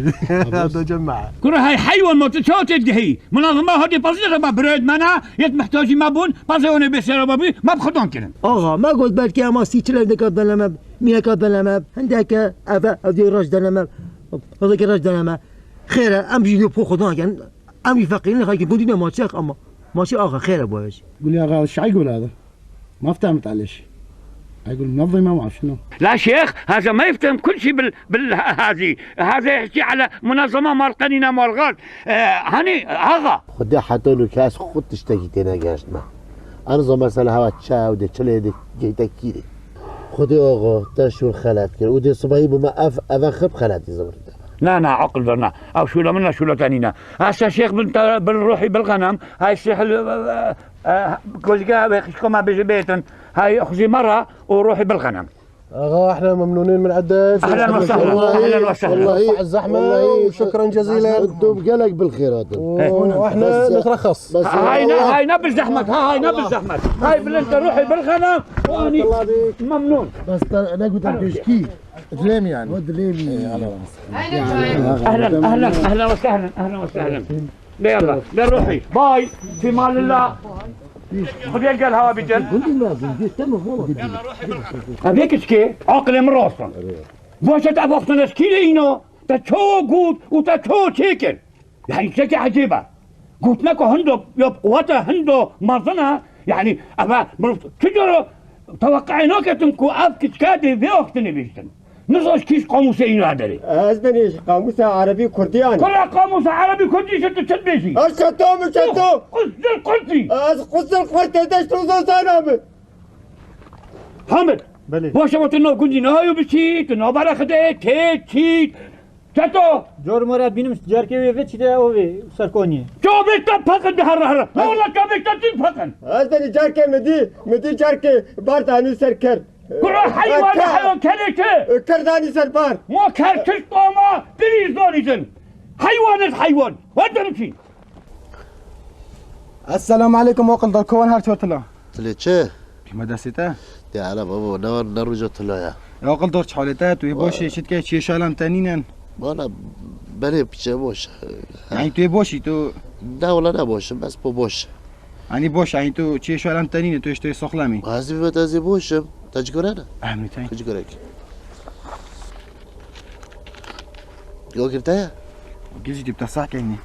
هذا جماعة. Kuro hay heywan ma tu çawa têdigihî? Munazama hadi pazî de ma birêd me ne, yet mihtacî me bûn, pazê onê bê sera babî, me bi xudan kirin. Axa, me got belkî ema sî çil ev dika deneme, mîneka deneme, hindeke eve, ev diye raş deneme, ev diye raş deneme. Xêre, em jî diyo po xudan kin. Em jî feqîrin, xelkê gundî ne maçek ama. Maçê axa xêr e bo ev jî. قول يا غالي، شو عيقول هذا؟ ما افتهمت عليه شيء. عيقول منظمة ما شنو؟ لا شيخ، هذا ما يفتهم كل شيء بال-، بالهذه. هذا يحكي على منظمة مال قنينة مال غال. آه، هاني، هذا. Xwedê heta nûke ez xwe tiştekî têne gehiştme. Erza mesela hewa çaw de, çilê de, geyte kî de. Xwedê oxo, te şûr xelet kir. Û dê sibahî bûme ev, eve xirb xeletî zimrî de. Na, na, aqil ver, na. Ew şûla min ne, şûla te nîne. Hasa şêx bin te, bin ruhî bilxenem. Hay sihil, e, e, e, kozga ve xişko me bêje bêtin. Hay xuzî me re û ruhî bilxenem. آقا، احنا ممنونين من عندك. أهلًا وسهلًا، أهلًا وسهلًا. ارفع الزحمة، وشكرًا جزيلًا. انتم gelek bilxêr hatin. واحنا بس، نترخص. بس هاي نا-، هاي نبي الزحمة، ها، هاي نبي الزحمة. هاي بلنت روحي بالغنم، وأني ممنون. بس أنا قلت لك كي. دليمي يعني. هو دليمي. أهلًا، أهلًا، أهلًا وسهلًا، أهلًا وسهلًا. يلا، يا روحي، باي، في مان الله. خذي القال هوا بيجن. قلت له، قلت له، تمام، والله قلت له. أبيك إشكي، عقلي من راسه. بوشة أبو أختنا إشكي لي إنه، تشو قوت وتشو تشيكن. يعني شكي عجيبة. قلت لك هندو، يب قوته هندو، ما ظنها. يعني، أما، تجرو، توقعي نوكتن كو أف كتكادي في أختني بيجتن. Nizaş kîş qamûsê îna derê. Ez benî qamûsa erebî kurdî anî. Kula qamûsa erebî kurdî ji tu çi dibêjî? Ez çeto min çeto. Qusdil qurtî. Ez qusdil qurtê deşt û zozana min. Hamid. Belê. Baş e, tu nav gundî nayo biçî, tu nabere xide, tê çî. Çeto. Cor more bînim cerkê wê vê çî de o vê serkoniyê. Çavê te peqin de herre herre. Ne wala çavê te tî peqin. Ez benî cerkê min dî, min dî cerkê bardanî ser ker. Kuro heywan, heywan kerê çi? Kerdanî ser bar. Ma ker çi tama, dilî zanîtin. Heywan ez heywan. Wa demişî. Esselamu aleykum, oqil dar, kowan her çor tila. Tilê çi? Pîma destê te? De hele babo, ne, ne rûca tila ya. Ya oqil dar, çi halê te? Tu yê baş î, çi dike, çi şalan te nînen? Bana, belê piçe boş. Yani tu yê baş î, tu? Ne wala ne boş im, ez po boş. Yanî boş, yanî tu çi şalan te nîne, tu işte soxlamî. Ez vê te zî boş im. Te ci gore ne? Ehmî te. Te ci gore ki. Yo girte ya. Gizî dip te sah keynî.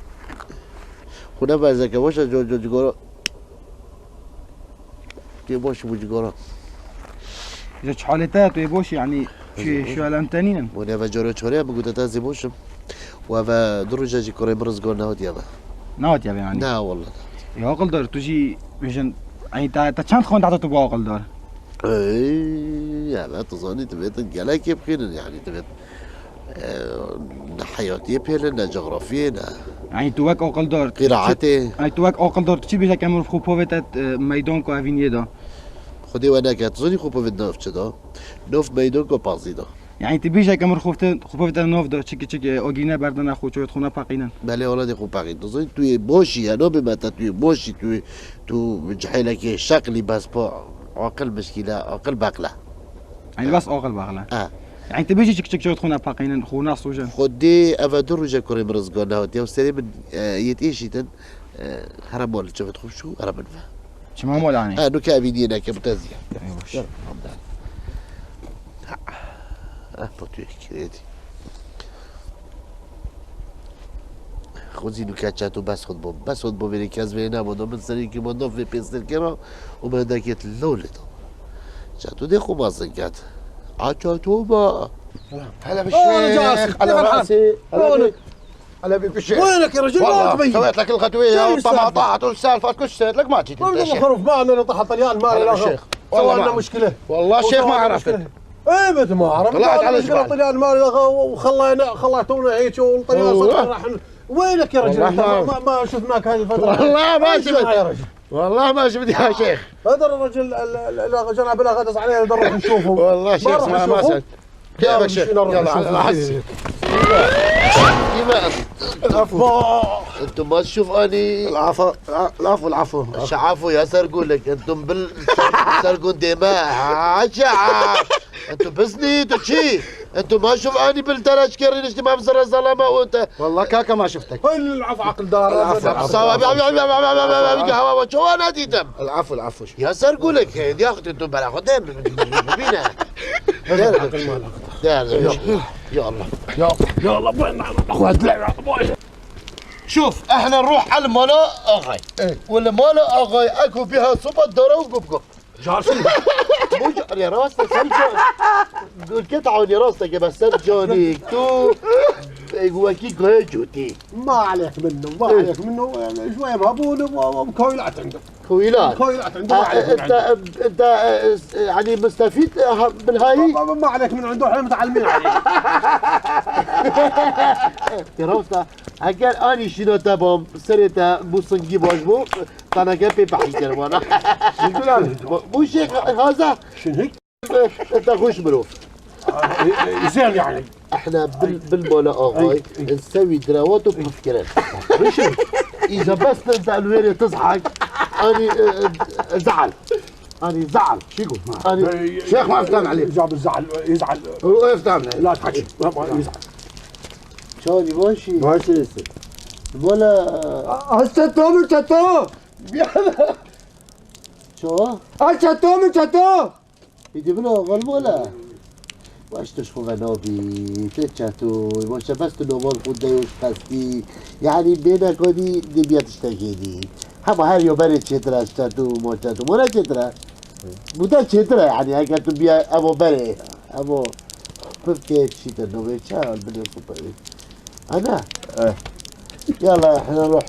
Xu ne bezeke boş e, co, co, ci gore. Tê boş bû ci gore. Ji çi halê te, tu yê boş, yanî çi şalan te nînin? Bo ne ve coro çore, bi gute te zî boş im. Û eve du roja jî kurê min rizgar nehatiye ve. Nehatiye ve yanî? Na, wallah. Ya aqildar, tu jî bêjin, ey, te, te çend xwend heta tu bû aqildar? Ey, ya ve tu zanî, tu bêtin gelekê bixînin, yanî tu bêt, e, ne heyatiyê pêlin, ne coğrafiyê, ne. Yanî tu wek aqildar, tu çi, qîraetê. Yanî tu wek aqildar, tu çi bêje ke mirov xwe povê te, e, meydan ku evîniyê de? Xwedê we neke, tu zanî xwe povê te nav çi de? Nav meydan ku pazî de. Yanî tu bêje ke mirov xwe te, xwe povê te nav de, çiki çiki, e, agîne berdine xwe, çavê xwe nepeqînin. Belê, wela dê xwe peqîn. Tu zanî tu yê boşî, ya nabê me te tu yê boşî, tu yê, tu cihêlekê şeqlî bes pa aqil mişkîle, aqil beqle. Yanî bes aqil beqle. Ha. Yanî tu bêjî çik çik çavê xwe nepeqînin, xwe nesûjin. Xwedê eve du roje kurê min rizgar nehatiye û serê min, e, yê têşîtin, e, here mal çavê xwe çû, here min ve. Çima mal anî? Ha, nuke evîniyê neke bi te zî. Ey baş. Gel, hamdan. Ha. Ha, potuyê kirêdî. Xwezî nûke Çeto bes xwe bo. Bes xwe bo vêrê kes vê nabo do min serî ki bo dof vê pêstir kira û me dekêt lolê do. Çeto dê xwe mazin ket. A Çeto ba. هلا بالشيخ، هلا براسي، هلا بيك. هلا بيك بالشيخ. وينك يا رجل؟ ما والله تبين. سويت لك الخطوية والطماطات والسالفة، كل شيء لك ما جيت انت يا شيخ. الخروف ما عندنا طحن طليان، ما هلا لنا بالشيخ. والله سوى لنا ما، مشكلة. والله الشيخ ما عرفت. ايه، بس ما عرفت. طلعت على الجبال. طليان ما لنا، وخلينا، خليتونا هيك والطليان صدق راح ن-، وينك يا رجل؟ والله انت ما، ما، ما شفناك هذه الفترة. والله ما شفت. يا رجل. والله ما شفت يا شيخ. هذا الرجل ال-، ال-، ال-، جناب الأخ دز عليه، هذا نروح نشوفه. والله شيخ ما، ما نروح نشوفه. سألت. كيفك شيخ؟ يلا، على العسل. كيف؟ العفو. انتم ما تشوف اني العفو، العفو، العفو. شو عفو يا سرقولك؟ انتم بال-، سرقون دماء. عجب. انتو بزني، انتو شي؟ انتو ما شوف اني بالدرج كيرين اجتماع مزر الظلامة وانت. والله كاكا ما شفتك. هاي العفو عقل دار. العفو، العفو، العفو. قهوة وشو انا ديتم. العفو، العفو. يا سرقولك، يا اختي، انتو بلا خدام. بينا. يا الله. يا، يا الله، وين اخوات؟ لا، لا، وين؟ شوف، احنا نروح على المولا اغاي. والمولا اغاي اكو بها صبا دورة وقبقب. جارسي. مو جاري راسته سمجا. قول كتعوني راسته كما سمجاني تو. وكي قوي جوتي. ما عليك منه، ما عليك منه، شوية مهبول و-، ومكويلات عنده. كويلات. كويلات عنده، ما آه، عليك من انت، عنده. انت، آه، يعني مستفيد، آه، بالهاي؟ ما، ما، ما عليك من عنده، احنا متعلمين عليه. يا راسته، اگر اني شنو تبام، سريته مو صنقي باش بو، تانا كان بيبحي كروانا. شنو قال؟ مو شيخ هذا؟ شنو هيك؟ انت خوش مروف. زين يعني. احنا بال-، بالمولا اغاي نسوي دراوات وبفكرة. اذا بس انت الويري تضحك، اني، اه، زعل. اني زعل. شو يقول؟ اني شيخ ما افتهم عليك. جاب الزعل، يزعل. هو افتهم عليك. لا تحكي، ما، ما يزعل. شلوني ماشي؟ ماشي يصير. المولا، اه، هسه توم انت توم. شو؟ هسه توم انت توم. يدي بلا غلبولا. واش تشخو غنوبي، تشاتو، واش بس نومون خود ديوش قصدي. يعني بينا كودي دي بيا تشتكيني. هما هر يو بري تشترا، تشاتو، مو تشاتو، مو تشترا. بودا تشترا، يعني هكا تبيا ابو بري، ابو ببكي تشيتا نوبي، تشا البني الخطأ. انا؟ اه. يلا احنا نروح.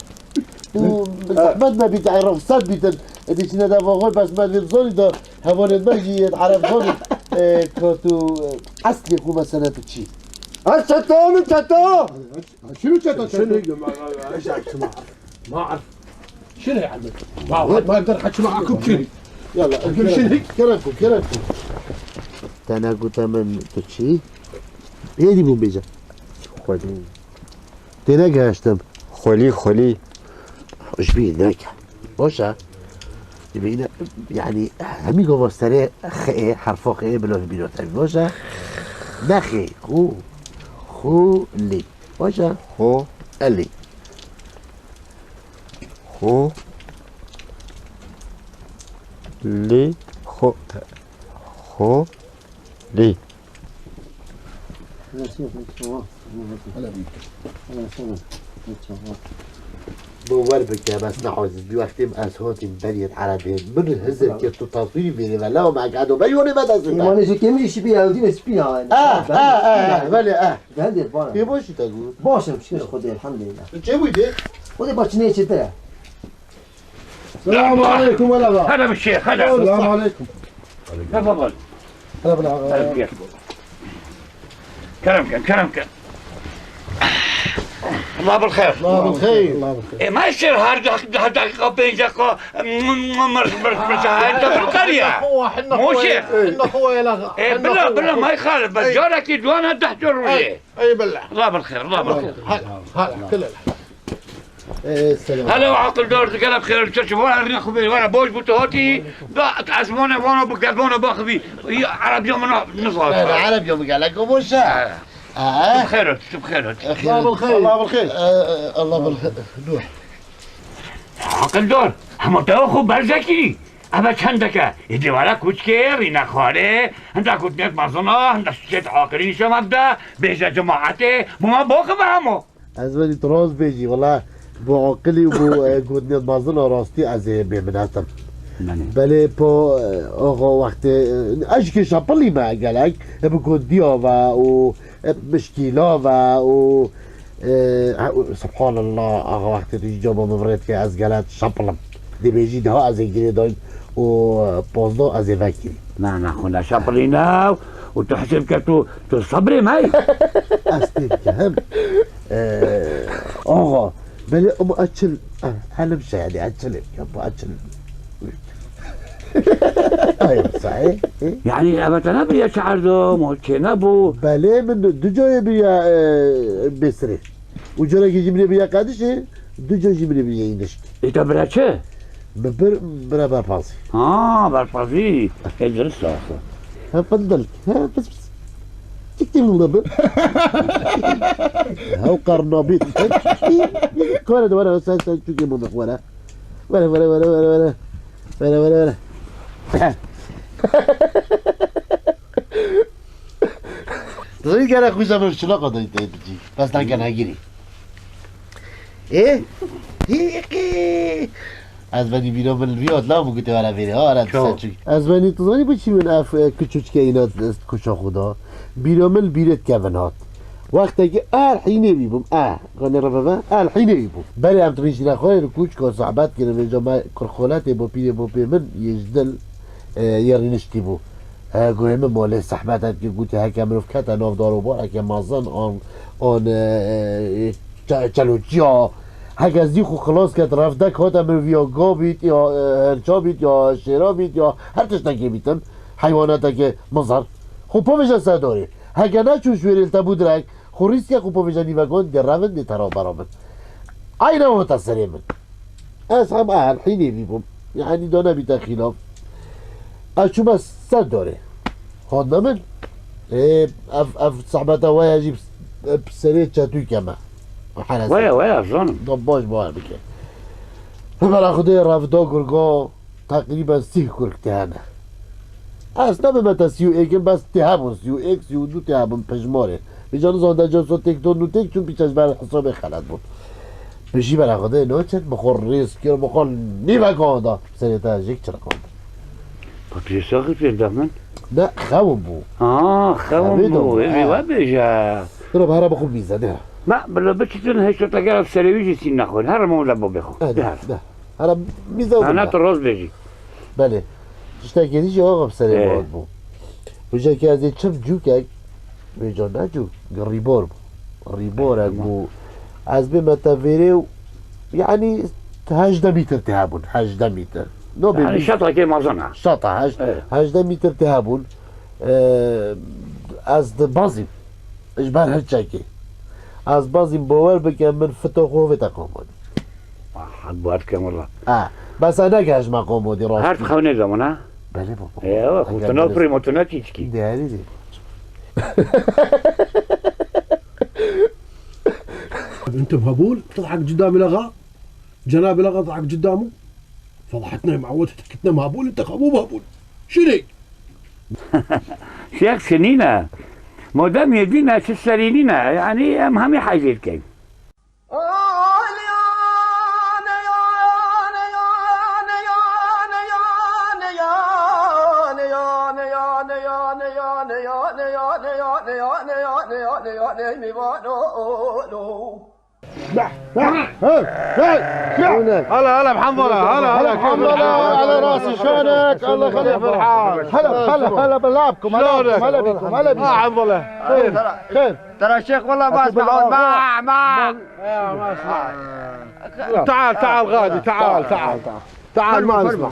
تو زحمتنا بيت، عرف صد بيتن. ادي شنا دا فوق بس ما نزوني دا. هبول المجي عرب زوني. اه، كوتو، اه، اصلي كو مسألة تشي. هسه تو من تتو. شنو تتو؟ شنو؟ ما، ما، ما، ايش عارف؟ ما اعرف. شنو يا عمي؟ ما، ما اقدر احكي معاكم بشيء. يلا، اقول شنو هيك؟ كرمكم، كرمكم. تانا قلت من تشي. هي دي بومبيجا. خوالي. تينا قاشتم. خوالي، خوالي. ايش بيه هناك؟ بوشا. يبينا، يعني، هم يقولوا سري خ، حرف خ، بلو بيلو تاني. بوشا. نخي، خو. خو لي. بوشا. خو. الي. خو. لي. خو. خو. لي. هلا بيك. هلا وسهلا. بو ور بك بس نعوز بوقت ما صوتي مبريد عربي من هزر كي تطاطي بيني ولا ما قعدوا بيوني ما دزنا. ما نجي كم يشبي يا ودين سبيا. اه، اه، اه، بلي، اه. بهندي بارا. في بوش تقول؟ باشم، شكر خدي، الحمد لله. جيبوا يدي. خدي باشني شترا. السلام عليكم ورحمة الله. هلا بالشيخ، هلا. السلام عليكم. تفضل. هلا بالعافية. هلا بالشيخ. كرمكن، كرمكن. الله بالخير. الله بالخير. الله بالخير. إيه، ما يصير هار دق-، هار دقيقة بين دقيقة. م-، م-، مرش، مرش، مرش، هاي أنت بالقرية. حنا أخوة، حنا مو أخوة، شيخ. حنا أخوة يا لغة. إيه، حنا بالله، أخوة. بالله ما يخالف، بس إيه. جارك يدوانا تحت الرجل. إيه. اي بالله. الله بالخير، الله بالخير. هلا، هلا، كل الخير. ايه، السلام. هلا وعقل دور، قلب خير، تشوف وانا ريخ بي، وانا بوش بوتوتي، دا تعزمونا وانا بقلبونا باخذي. هي عرب يوم نص. لا، لا، عرب يوم قال لك ابو الشهر. آه. آه. بخير، بخير. الله بالخير. الله بالخير. آه، آه، الله بالخير. روح. عقل دور، هم تو خو برزكي. أبا چندکە، ئیدی وەرە کوچکێ، ڕینە خوارێ، هەندا کوتنێت مەزنە، هەندا شتێت عاقلی نیشە مەبدە، بێژە جەماعەتێ، بۆ ما بۆخە بە هەموو. Ez venî tu rast bêjî, wela bo aqilî û bo, e, gotinên mezin a rastî ez ê bêminet im. Belê. Belê po, e, oxo wextê, e, ez jî kê şapilî me gelek, e, bi gundiya ve û, e, mişkîla ve û, e, e, û, subhanallah, axa wextê tu jî cama min virêt ke ez gelek şapilim. Dê bêjî daha ez ê girê dayim û, e, pozdeh ez ê vekirî. Na, na, xwe neşapilîne û tu hesê bike tu, tu sebrê me. Ez tê dikim. Ee, axa, belê ama açıl, helim şey yani açıl, ya bu açıl. Ay, sahi. Yani evet ne bir ya çağırdı, mı çene bu. Belê min du, du cayê bir ya, e, besiri. Ucuna ki cimri bir ya kardeşi, du cayê cimri bir ya inişti. E, da bira çi? Bi bir, bira berpazî. Ha, berpazî. Ê, dirist e. Ha, fındıl. Ha, pis pis. Çik çik mı bi? Ha, o karnabî. Kore de were, sen, sen çünkü mı were. Were, were, were, were, were. Were, were, were. Dizî gere xwîza min şilaka da tê bicî. Bes nake negirî. Ê? Hîqî! Ez venî bîra min li vî hat la bû gotê were vêrê. Ha, ara Çawa? Dise çû. Ez venî tu zanî bo çi min ev, e, kiçûçke îna, e, kuça xwe da. Bîra min li bîrê dikevin hat. Wextekî er hînê wî bûm. Er. Xanê re veve. Er hînê wî bûm. Berê em tibîn şîra xwe li kuçka sohbet kirin vêca me kurxoletê bo pîrê bo pê min yê ji dil, e, yê rîniştî bû. E, guhê min molê sehmet et ki gotî heke mirov kete nav dar û bareke mezin an, an, e, e, çe-, çelûçiya. Heke zî xwe xilas ket, revdek hate miroviya ga bît ya, e, herça bît ya, şêra bît ya, her tiştekê bîtin, heywaneteke mizar. Xwe pavêje ser dorê. Heke neçû ji wêrê li te bû direk, xwe rîske xwe pavêje nîvegan dê revin dê te ra berabin. Eyne hate serê min. Ez hem a her hînê vî bûm. Yanî da nebîte xîlaf. Ez çûme ser dorê. Hotne min. Ê, ev, ev zehmeta we ya jî bi serê çetû keme. Herese. Waya, waya, zanim. Da baş bawer bike. Hemela Xwedê revda gurga teqrîben sîh gurg tê hene. Ez nebime te sî û êk in, bes tê hebûn, sî û êk, sî û du tê hebûn pejmarê. Vêca nizan de ca so têk don û têk çûn pîçe ji ber hesabê xelet bûn. Pişî bera Xwedê naçet, bi xwe rêz kir, bi xwe nîvek anda. Serê te jêk çiriqand. Patrîsa xifir de min? Ne, xewim bû. Ha, xewim Xewê de bû, bû, ê, ha. We bêje. Bira, bi here bi xwe mîze, de. Ma, bila biçitin heşta te gera serê wî jî sîn nexwe. Her ma wile bo bêxwe. Ha, de, de. Here mîze û Ha, ne bimîze. Tu rast bêjî. Belê. Tiştekê dî jî axa bi serê Ê. Mat bû. Vêca ki ez ê çim cûkek, vêca ne cûk, rîbor bû. Rîborek Tamam. Bû. Ez bême te vêrê û, yanî, hejdeh mîtir tê hebûn, hejdeh mîtir. No bê Yani bîst. Şatakê mazana. Şata, heş-, Evet. Hejdeh mîtir tê hebûn. Ee, ez dibazîm. Ji ber hirçekê. Ez bazîm bawer bike min fito xwe vê te qomodî. Ah, hak bawer dikim wela. Ha, bes ez negehişme qomodî rast. Her xewnê zaman ha? Belê baba. Ewa, Eger xutuna belê- primo tuna çiçkî. Değerli değil. انت مهبول تضحك قدام الاغا؟ جناب الاغا تضحك قدامه؟ فضحتنا يا معود، كتنا مهبول، انت خبو مهبول. شنو؟ Şêx şinîne. Modem yedîne, çi serînîne. Yanî em hemî heyzê dikeyn. هلا، هلا، بحنظلة، هلا، هلا، هلا، كيف الحال؟ هلا، هلا، هلا، هلا، هلا، هلا، بالله بكم، هلا بكم، هلا بكم، هلا بكم. آه، حنظلة. خير، خير. ترى الشيخ والله ما اسمع، ما، ما. تعال، تعال، غادي، تعال، تعال، تعال. تعال، ما اسمع.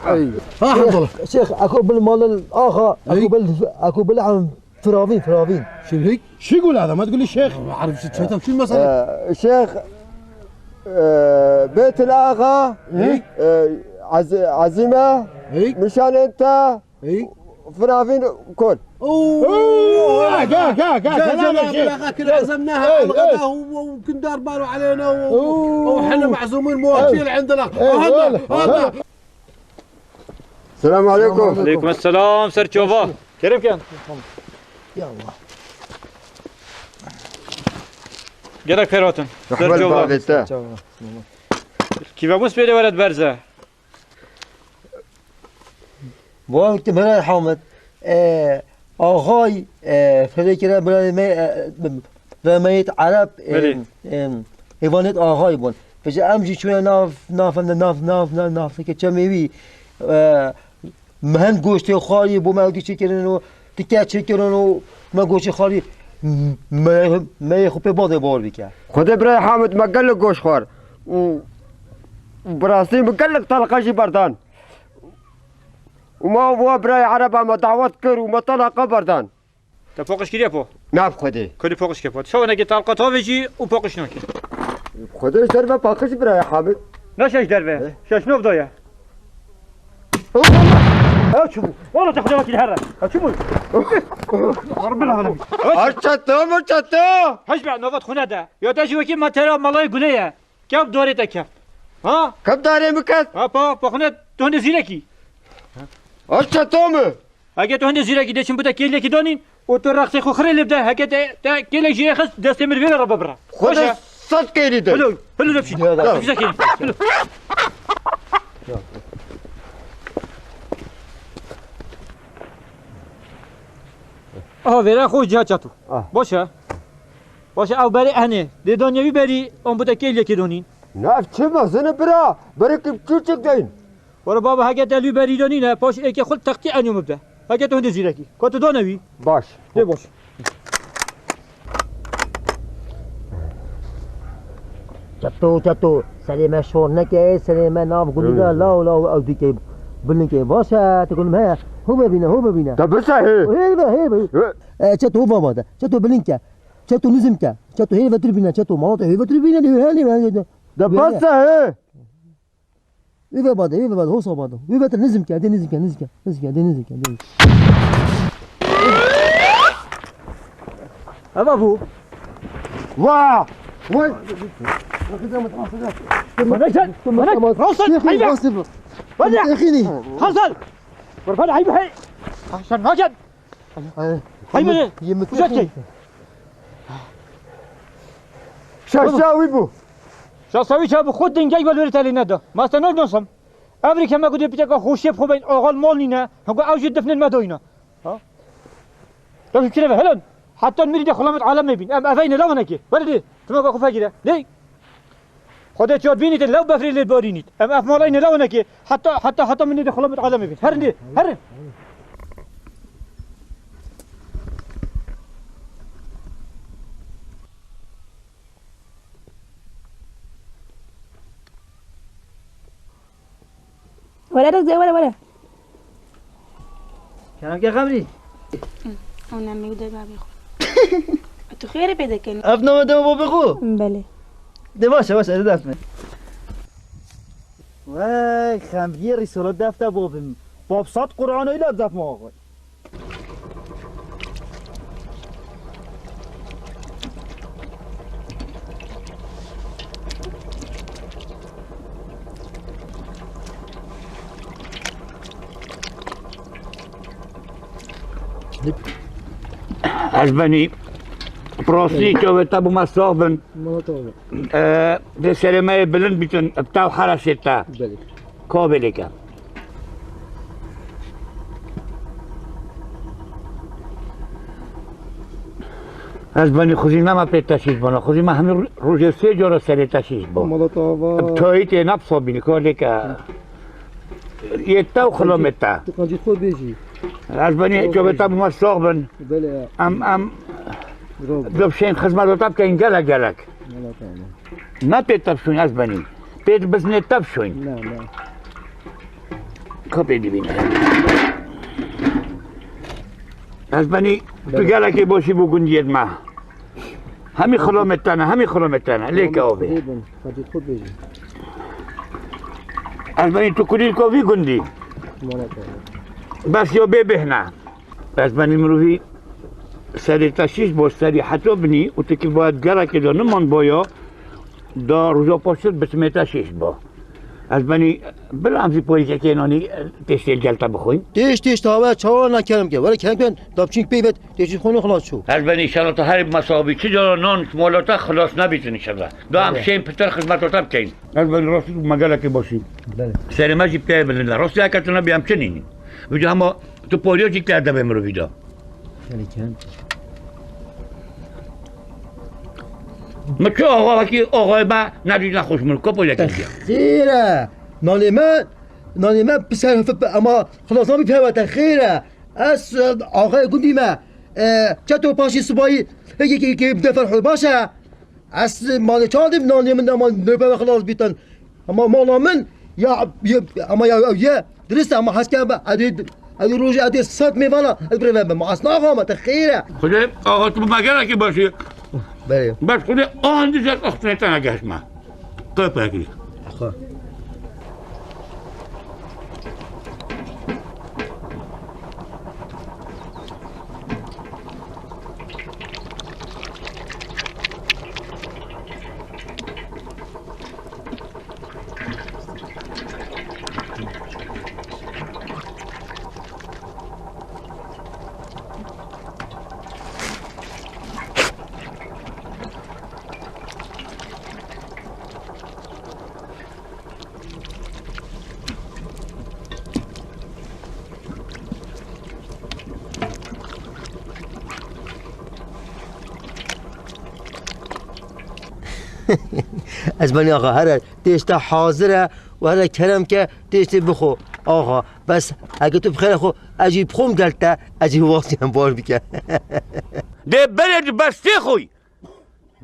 ها، حنظلة. شيخ، اكو بالمال الاخر، اكو بال-، اكو بالعم. فراوين، فراوين. شنو هيك؟ شو يقول هذا؟ ما تقول لي شيخ. ما أعرف شو تشتم، شو المسألة؟ آه، شيخ، آه، بيت الآغا، إيه؟ آه، عز-، عزيمة، إيه؟ مشان أنت، إيه؟ فراوين كل. أوه، قا، قا، قا، قا، جا، كلام جا، يا شيخ. بالآغا كل عزمناها إيه، على الغداء إيه. و-، وكل دار باله علينا و-، أوه. وحنا معزومين موكيل إيه. عندنا. إيه، هذا، ولا، هذا. ولا. السلام عليكم. Aleyküm selam, ser çava. Kerem ken. Ya Allah. Gelek xêr hatin. Rehmet bavê te. Kîvebûn spêrê were berze. Bo ew te Miray Hamid, e, axay, e, fedekira birayê me, e, remeyêt Ereb, e, Belê. e, hêvanêt axay bûn. Piştî em jî çûne nav, nav, nav, nav, nav, nav, ke çemê wî, e, me hin goştê xwarî bo me ew dî çêkirin û tike çêkirin û me goştê xwarî, me, me yê xwe pê badê bor bike. Xwedê birayê Hamid me gelek goşt xwar û, û bi rastî min gelek talqa jî berdan. Û ma bo birayê Ereba me dawet kir û me talaqa berdan. Te poqiş kiriye po? Na bi Xwedê. Kurî poqiş ke po. Şewenekê talqa tavê jî û poqiş nakî. Xwedê ji derve paqij birayê Hamid. Naşe ji derve. Eh? Şeş nov daye. Ew çi bû? Wala te Xwedê wekîl here. Ew çi bû? Rabbil alemin. Ar çeto mu çeto? Hej be, novat xune de. Ya te jî wekî matera malayê gulê ye. Kev darê te kev. Ha? Kev darê min kev? Ha, pa, pa xune tu hindê zîrekî. Aşta to mi? Heke tu hindê zîrekî dê çim bide kêlekî danîn û tu rexsê xwe xirê lê bide. Heke te, te kêlek jî xist destê min vê re bibire. Xwedê sed kêlî de. Hilo, hilo de bişî. Ya da. Bize kêlî. Hilo. Aha, vêra xwe ciha çatu. Ah. Baş e. Baş e, ew berê enê. Dê danya wî berî, an bide kêlekê donîn. Na, ev çi mezin e bira? Berê kim çûçik deyin? Were baba, heke te lû berî donîne, paş êkê xwe teqtî enyo min bide. Heke tu hindê zîrekî. Ka tu dane wî. Baş. Dê baş. Çeto, çeto. Serê me şor neke, serê me nav gulî de, law, law, ew dîkê, bilinkê. Baş e, te gulim he. Hû bibîne, hû bibîne. Te bise he. Hê be, hê be. He. E, çeto hû baba de. Çeto bilinkê. Çeto nizimke. Çeto hê vetir bîne, çeto mala te hê vetir bîne, de hê, hê, hê. De bas e, he. Wî ve bade, wî ve bade, hosa bade. Wî vetir nizimke, de nizimke, nizimke, nizimke, de nizimke, de nizimke. Eva bu. Wa! Wa! Bana gel, bana gel. Rahatsız, hayır. Rahatsız. Bana. Hazal. Bana hayır, hayır. Sen ne gel? Ay, Hay yemin, beni, yemin uzak ederim. Çek. Şaşa wî bû. Şaşa wî çabu xwe dingek ve lorî telî neda. Masta ne nasam? Evrî keme ku dê piteka xweşiyê bi xwe beyin, axal mal nîne. Hego ew jî difnên me doyne. Ha? Tabii kireve, helen. Hatta mirî de xulamet alem mebîn. Em eveyne lawanekê. Wele dê. Tuma ka xwe fegire. Dê. Xwedê çar bînît, lew befrê lê barînît. Em ev malayne lew neke. Heta, heta, heta min nêde xulamit alemê bîn. Herin dê, herin. Were Rexzê, were, were. Kenamke Xemrî. Ew ne mêw de babê xwe. Tu xêrê pê dikin. Ev name dema babê xwe? Belê. De baş e, baş e, ez def me. Wey, Xemriyê Rîsolo def de babim. Bab sat Qur'an öyle def me xwe. Ez benî, bi rastî çavê te bû me sax bin. Mala te ava. E, dê serê me yê bilind bîtin, bi te û hera şê te. Belê. Ka belê ke. Ez benî xuzî nema pê teşîş bana. Xuzî me hemî ro-, rojê sê cara serê teşîş bo. Mala te ava. Bi tayî tê ne bi sabînî, ka lê ke. Yê te û xilamê te. Tu qencî xwe bêjî. Ez benî çavê te bû me sax bin. Belê. Em, em, Bravo. Dibşên xizmeta te bikeyin gelek gelek. Mala te ava. Ne pê tevşûn ez benî. Pê biznê tevşûn. Ne, ne. Ka pê dibîne. Ez benî tu gelekî boşî bû gundiyê me. Hemî xilamê te ne, hemî xilamê te ne. Lê ke avê. Xwedê bin, xwedê xwe bêjin. Ez benî tu kulîlka vî gundî. Mala te. Bes yo bê bêhne. Ez benî mirovî serê te şîş bo, serî heta binî û tu kî bayet gelekê de niman boya, da roja paştir bitimê te şîş bo. Ez benî, bila em jî porîkekê nanî, e, têştê li gel te bixwin. Têş, têş, tawe, çawa nakerim ke. Were kerem ken, dapçîn peyvet, têşî xwe xelas çû. Ez benî, inşallah tu her mesabî, çi cara nan ji mala te xilas nebîtin inşallah. Da em Evet. şên pitir xizmeta te bikeyin. Ez benî, rastî tu me gelekî başî. Belê. Serê me jî pê bilind e. Rastî heke tu nebî em çi nînin. Vîca hema tu porîya jî te devê mirovî da. Gelekî. Min çi axa wekî axayê me nedît nexweş min, kopo yekî diya. Xêr e. Nanê me, nanê me piser hifif be, ama xilas nabî peve te xêr e. Ez, e, axayê gundî me, e, çeto paşî sibayî, hê, hê, hê, hê, defer xwe baş e. Ez malê çawa dîm nanê min ama nêpeve xilas bîtin. Ama mala min ya, ya, ama ya, ya, ye, dirist e, ama hez ke be, edê, edê rojê edê sed mêvana, ez bireve be, ma ez naxama, te xêr e. Xwedê axa tu me gelekî başî. Belê. Bes xwedê an dî zek axtinê te negehiştme. Qepekî. Xwe. Ez benî axa, here têşte hazir e û here kerem ke têştê bixwe. Axa, bes heke tu bi xêra xwe, ez jî bixwim gel te, ez jî wastiyem baş bike. Dê berê di bestê xwe.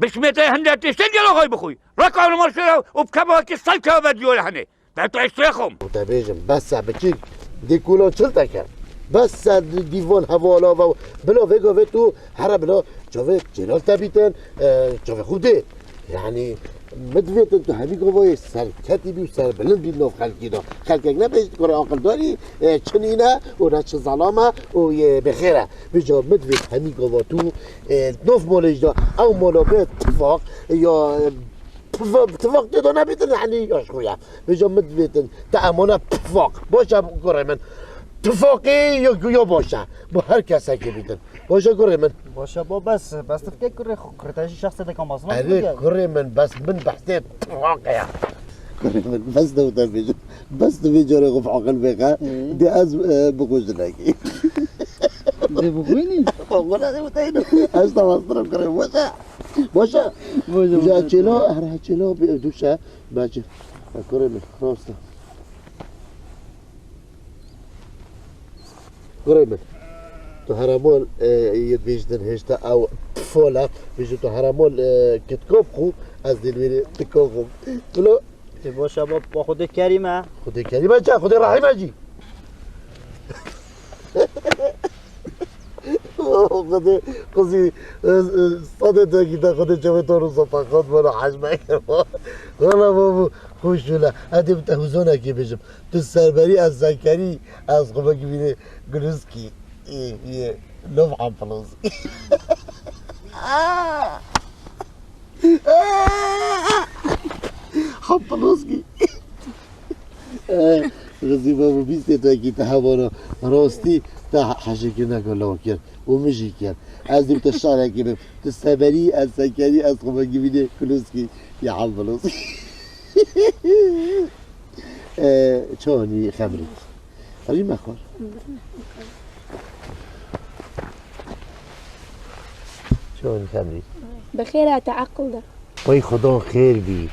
Bişmê te hinde têştê gelo xwe bixwî. Reka li mal şêre û bi kebahekî sel keve diyore hene. Te têştê xwim. Te bêjim, bes e biçîk, dê kulan çil te ke. Bes e dîvan hevala ve bila vê gavê tu here bila çavê Celal te bîtin, e, çavê xwe dê. Yani, min divêtin tu hemî gavayê serketî bî û serbilind bî nav xelkî de. Xelkek nebêjit ku re aqildarî, e, çi nîne û ne çi zelame û yê bêxêr e. Vêca min divêt hemî gava tu, e, nav malê jî de ew mala bê tifaq ya, e, tifaq, tifaq tê de nebîtin, yani ya ji xwe ye. Vêca min divêtin te emane tifaq. Baş e kurê min. Tifaqê ya, ya baş e. Bo her kesekê bîtin. Baş e kurê min. Baş e bo bes, bes tifkê kurê xwe, kurê te jî şexsê de kamasına Erê kurê min, bes min behsê tifaqê ye. Kurê min, bes de te bêjim. Bes tu vê carê xwe bi aqil bêxe, Hı. dê ez, e, bixwe jinekî. Dê bixwînî? Xwe ne dê bixwînî. Ez te wastirim kurê, baş e. Baş e. Baş e, Ji baş e. Çêla, her çêla bir duşe, bence. Kurê min, rast e. Kurê min. Tu heremol, e, yê dibêjtin hêşta ew pifol e. Bêjin tu heremol, e, kitkop xwe, ez dê li wêrê tikop xwe. Bilo. Tê baş e, ba, ba Xwedê kerîm e. Xwedê kerîm e çi? Xwedê rehîm e jî. Xwedê qizî, e, e, sadê te gîte Xwedê çavê to û sapa xat bana hej me. Wala babu, xweş wila. Edê bi te huzonekê bêjim. Tu serberî ez zekerî, ez xwe vekivînê gulûskî. Ê, ê, lov hempilozkî. Hempilozkî. Ê, Xizî babo bîstê tu ekî te hevana. Rastî te hejêkirina ku law kir. Û min jî kir. Ez dê bi te şarekê bim. Tu seberî, ez sekerî, ez xwe vekivînê gulûskî. Ya hempilozkî. Ee, çawa nî Xemrî? Xemrî me xwar. Çawa nî Xemrî? Bi xêr hate aqil de. Oy xudan xêr bî.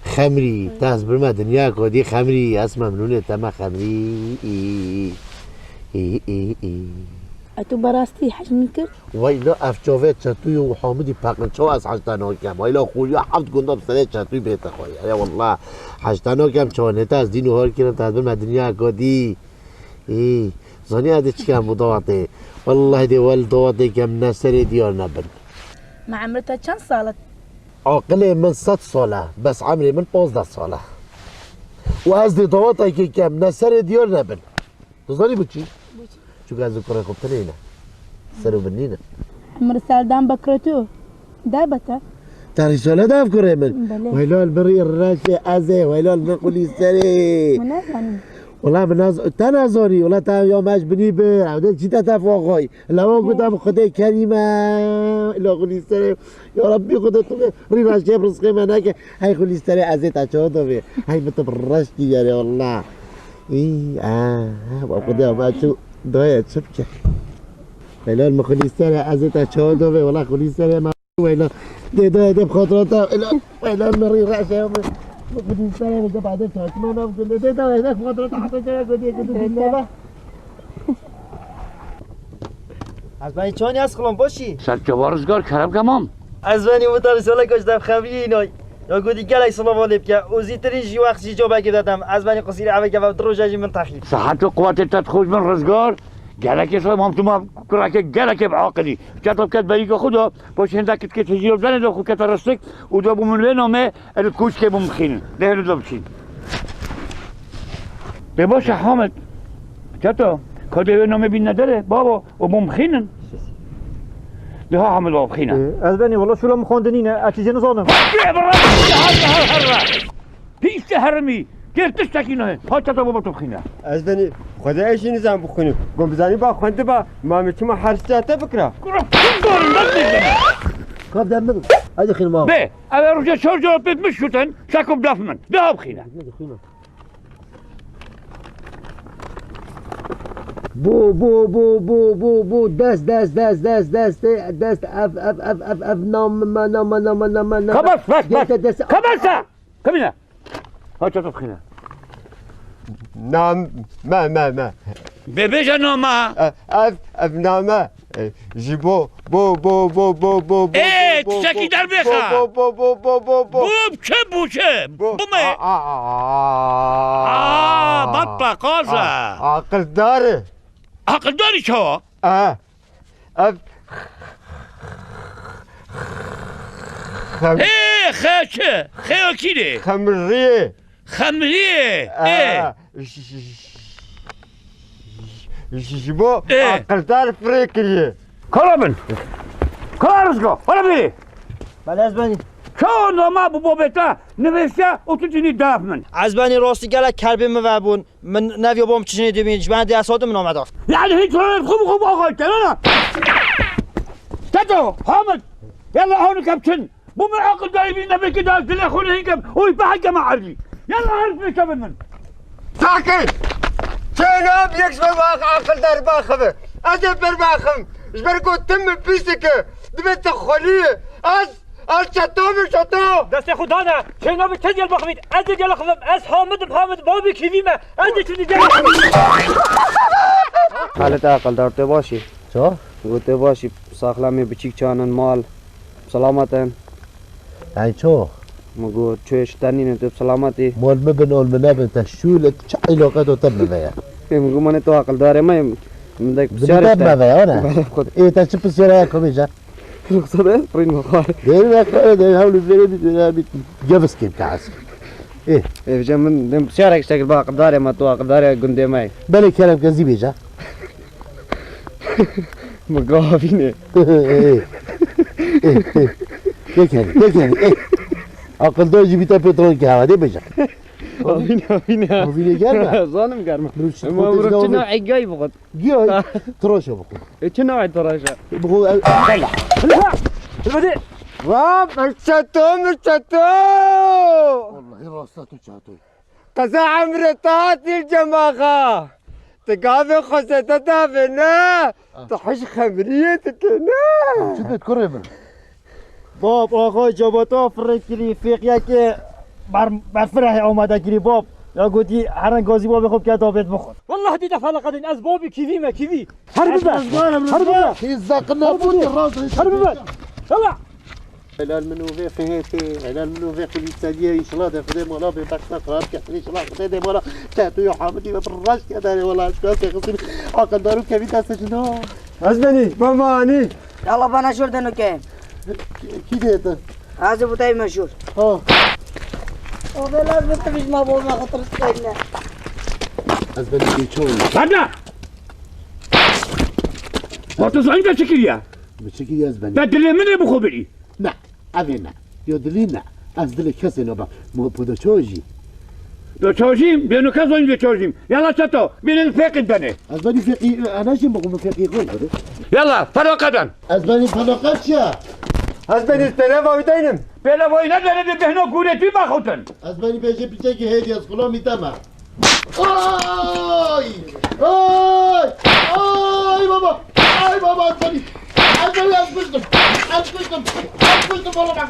Xemrî, te ez birme dinya ku dî Xemrî, ez memnûnê te me Xemrî. Î, î, î, î, î. E, tu berastî hej min kir? Weyla ev çavê çetûyê û Hamidî Peqinço ez hej te nakem. Weyla xûriya heft gunda bi serê çetûyê bête xwe. Ere wallah hej te nakem çawa nê te ez dîn û har kirim te ez bime dinya godî. Î, zanî ez dê çi kem bu dawatê. Wallahi dê wel dawatê kem ne serê diyar nebin. Me emrê te çend sal e? Aqilê min sed sal e, bes emrê min pazdeh sal e. Û ez dê dawatekê kem ne serê diyar nebin. Tu zanî bo çi? Bo çi? Çunke ez û kurê xwe bi tinê ne. Ser û bin nîne. Emir Serdar Bekretî. Derbete. Te rîsale daf kurê min. Belê. Weylal min rî reşê ez ê, weylal min xulî serê. Min nezanî. Wela min naz-, te nezanî, wela te ya me ji binî bir, ew de çî te tef axay. Lewa gotam Xwedê kerîm e, ila xulî serê. Ya Rabbî Xwedê tu rî reşê bi rizqê me neke. Hey xulî serê ez ê te çawa dovê. Hey min tu bi reş dîyerê wela. Î, a, a, wa Xwedê me çû daye çi bike. Weylal min xulî serê ez ê te çawa dovê, wela xulî serê me. Weyla. Dê, dê, dê, bi xatirata. Weyla, weyla, min rî reşe ya min. Min xwedî serê min, de bade çarşima nav gule. Dê, dê, weyla, bi xatirata, hata jara gule, gule, gule, gule. Ez benî çanî ez xilam başî. Serçe Rizgar, kerem kemam. Ez benî wita rîsale kaç def xevî nay. Ya gotî gelek silava lê bike. Û zîtirîn jî wext jî cobekê detem. Ez benî qisîrê eve keve, di roja jî min texî. Sihet û quwetê te xweş bin Rizgar. Gelekê sağ mam tu ma kurake gelekê bi aqilî. Çato ket berîka xwe da. Paşê hindek kitkê tijî yo, denê de xwe kete ristik û da bû min vê namê, el koçkê bû min xînin. Lê hêlo da biçîn. Bê baş e Hamid. Çato, ka dê wê namê bîn nedere, babo, û bû min xînin. Diha Hamid bab xîne. Ee, ez benî, wala şûla min xwendinî ne, ez çi jê nizanim. Bê bira, herre, herre, herre. Pîşte herimî, kêr tiştekî nayê. Ha çata baba tu bixîne. Ez benî, Xwedê ez jî nizam bixwînim. Gon bizanî ba xwendiba, ma min çima her şiya te bikira? Kura, kim dorin, ben de izleme. Kap dem min. Hadi xînim ama. Bê, ev roja çar cara pêt min şûtin, şeko bi def min. Deha bixîne. Bu, bu, bu, bu, bu, bu, dest, dest, dest, dest, dest, dest, ev, ev, ev, ev, ev, nam, ma, nam, ma, nam, ma, nam, ma, nam. Kapat, bas, bas. Gel, gel, dest. Kapat sen. Kamîne. Ha, çato xîne. Nam, me, me, me. Bê bêje nama. E, ev, ev name. E, ji bo, bo, bo, bo, bo, bo, bo, Ê, bo, çiçekî bo, dervêxe. Bo, bo, bo, bo, bo, bo, bo. Bu çi, bu çi? Bu, bu me? A, a, a, a. Aa, batla, qaza. A, aqildar. Aqildarî çawa? E. Ev xem- Ê, xe çi? Xeya kî de? Xemiriyê. Xemiriyê. Ê. Ê, ji, ji, ji, ji bo Ê. Aqildar firê kiriye. Kala bin. Kala Rizgo. Kala bê. Belê ez benî. Çawa nama bi bobê te nivîşte û tu tînî def min? Ez benî rastî gelek kerbê min vebûn. Min neviya bom çişinê dibîn, ji ben dê ez hatim min ameda. Yani hiç öyle kum kum ağay, gel ona. Teto, Hamid, yalla hawni kepçin. Bu min aqil dayı bir nebeki daha dile xunu hinkem, oy be hakeme ardi. Yalla harf mi kebin min? Sakın! Çênab yek ji ber aqil der baxıvı. Ez ê ber baxım. Ji ber ku tim min pîsike. Dibe te xweliye. Ez Ez çeto min çeto. Destê xwe dane. Çênabî te gel bixivît. Ez ê gel xivim. Ez Hamid im, Hamid. Babî kîvî me. Ez ê çûnî gel xivim. Halê te aqildar, tu baş î? Ço? Got tu baş î, saxlem î, biçîk çanin, mal, selamet in. Ey ço? Min got, ço yê ji te nînin, tu bi selamet î. Mol min bin, ol min nebin, te şûl, tu çi îloqeto te min ve ye? Ê, min got, manê tu aqildarê me, min dek Bi pisyar te işte. Me ve ye, ne? Belê xwe. Ê, te çi pisyar ye, komî je? Ruxsat e, rîn me xwar. Dêrî me xwar, dêrî hewlî vêrê bî, dêrî bî. Gevis kêm ke ez. Ê. Ê, vêca min dem pisyarek ştekil ba aqildarê me, tu aqildarê gundê me yî. Belê kerem ke zî bêje. Mi gavîne. Ê. Ê, ê. Tekerî, tekerî, ê. Aqildar jî bîte petrol ke hava, dê bêje. Avîne, avîne. Avîne germ e? Zanim germ e. Ema vurun çi navê gay bixwit. Giya, tıraşa bixwe. E, çi navê tıraşa? Bixwe, e, bela. Hadi. Wa, min çeto, min çeto. Vallahi rasta tu çeto. Qeza emre tatil cemaxa. Ti gavê xwe zêde davê ne. Ah. Tu hej xemriyê dike ne. Çi bit kurê min? Bab, axay Cebata firê kirî, fêqiyekê ber-, berfirehê amade kirî, bab. Ya gotî, herin gazî babê xwe bike davêt bixwin. Wallah dî te feleqedin, ez babî kîvî me, kîvî. Her bibe. Her bibe. Hî zeqin nebû, rast. Her bibe. Yala. Helal min û vê fihêtê, helal min û vê xilî seriyê, înşallah de Xwedê mala bê bexta xirab ke, înşallah Xwedê dê mala ke tu ya Hamidî ve bir raş ke derê wala, ez ka ke xisîn aqildarû kevî destê jina. Ez benî, baba anî. Yala bana şur de nuke. Kî dê te? Ez bu tay meşhur. Ha. O belaz bu tabii ma bu ma xatir sayne. Ez benî kî ço. Bana! Orta zayıf da çekil ya. Mi çekil ya ez benî. Ben dilemine bu haberi. Ne, evê ne. Yo dilî ne. Ez dilê kesê nabem. Mo pudo çojî. Do çojîm, bêno kes zonî do çojîm. Yala çeto, bînin feqî benê. Ez benî feqî, e, ana jî bixwe feqî xwe bide. Yala, feroqe ben. Ez benî feroqe çiya? Ez benî pêleva wî deynim. Pêleva wî ne dere de behno gûretî baxutin. Ez benî bêje piçekî hêdî ez xulamî te me. Ay! Ay! Ay baba! Ay baba, ez benî! Ez benî, ez kuştim! Ez kuştim! Ez kuştim, baba, bak!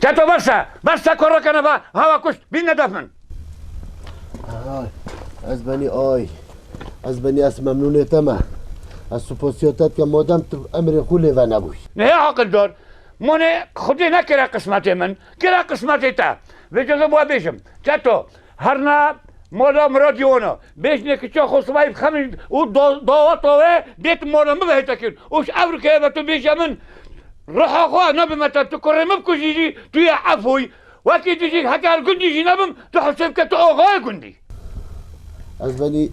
Çeto verse! Verse korokene va! Hava kuşt! Bin ne defin! Ay! Ez benî, ay! Ez benî, ez memnûnê te me. Ez supasiya te dikim, madem tu emrê xwe lê venebûyî. Ne aqildar! Monê Xwedê nekire qismetê min, kire qismetê te. Vê cezê bo bêjim. Çeto! Herna mola Miradî wana. Bêjnê kiça xwe sibahî bixemilîn û da-, daweta we bêt mola min ve hête kirin. Û ji evrikê ve tu bêje min, riha xwe nabime te, tu kurê min bikujî jî, tu yê efûyî. Wekî tu jî heke li gundî jî nebim, tu hesê bike tu axayê gundî. Ez benî,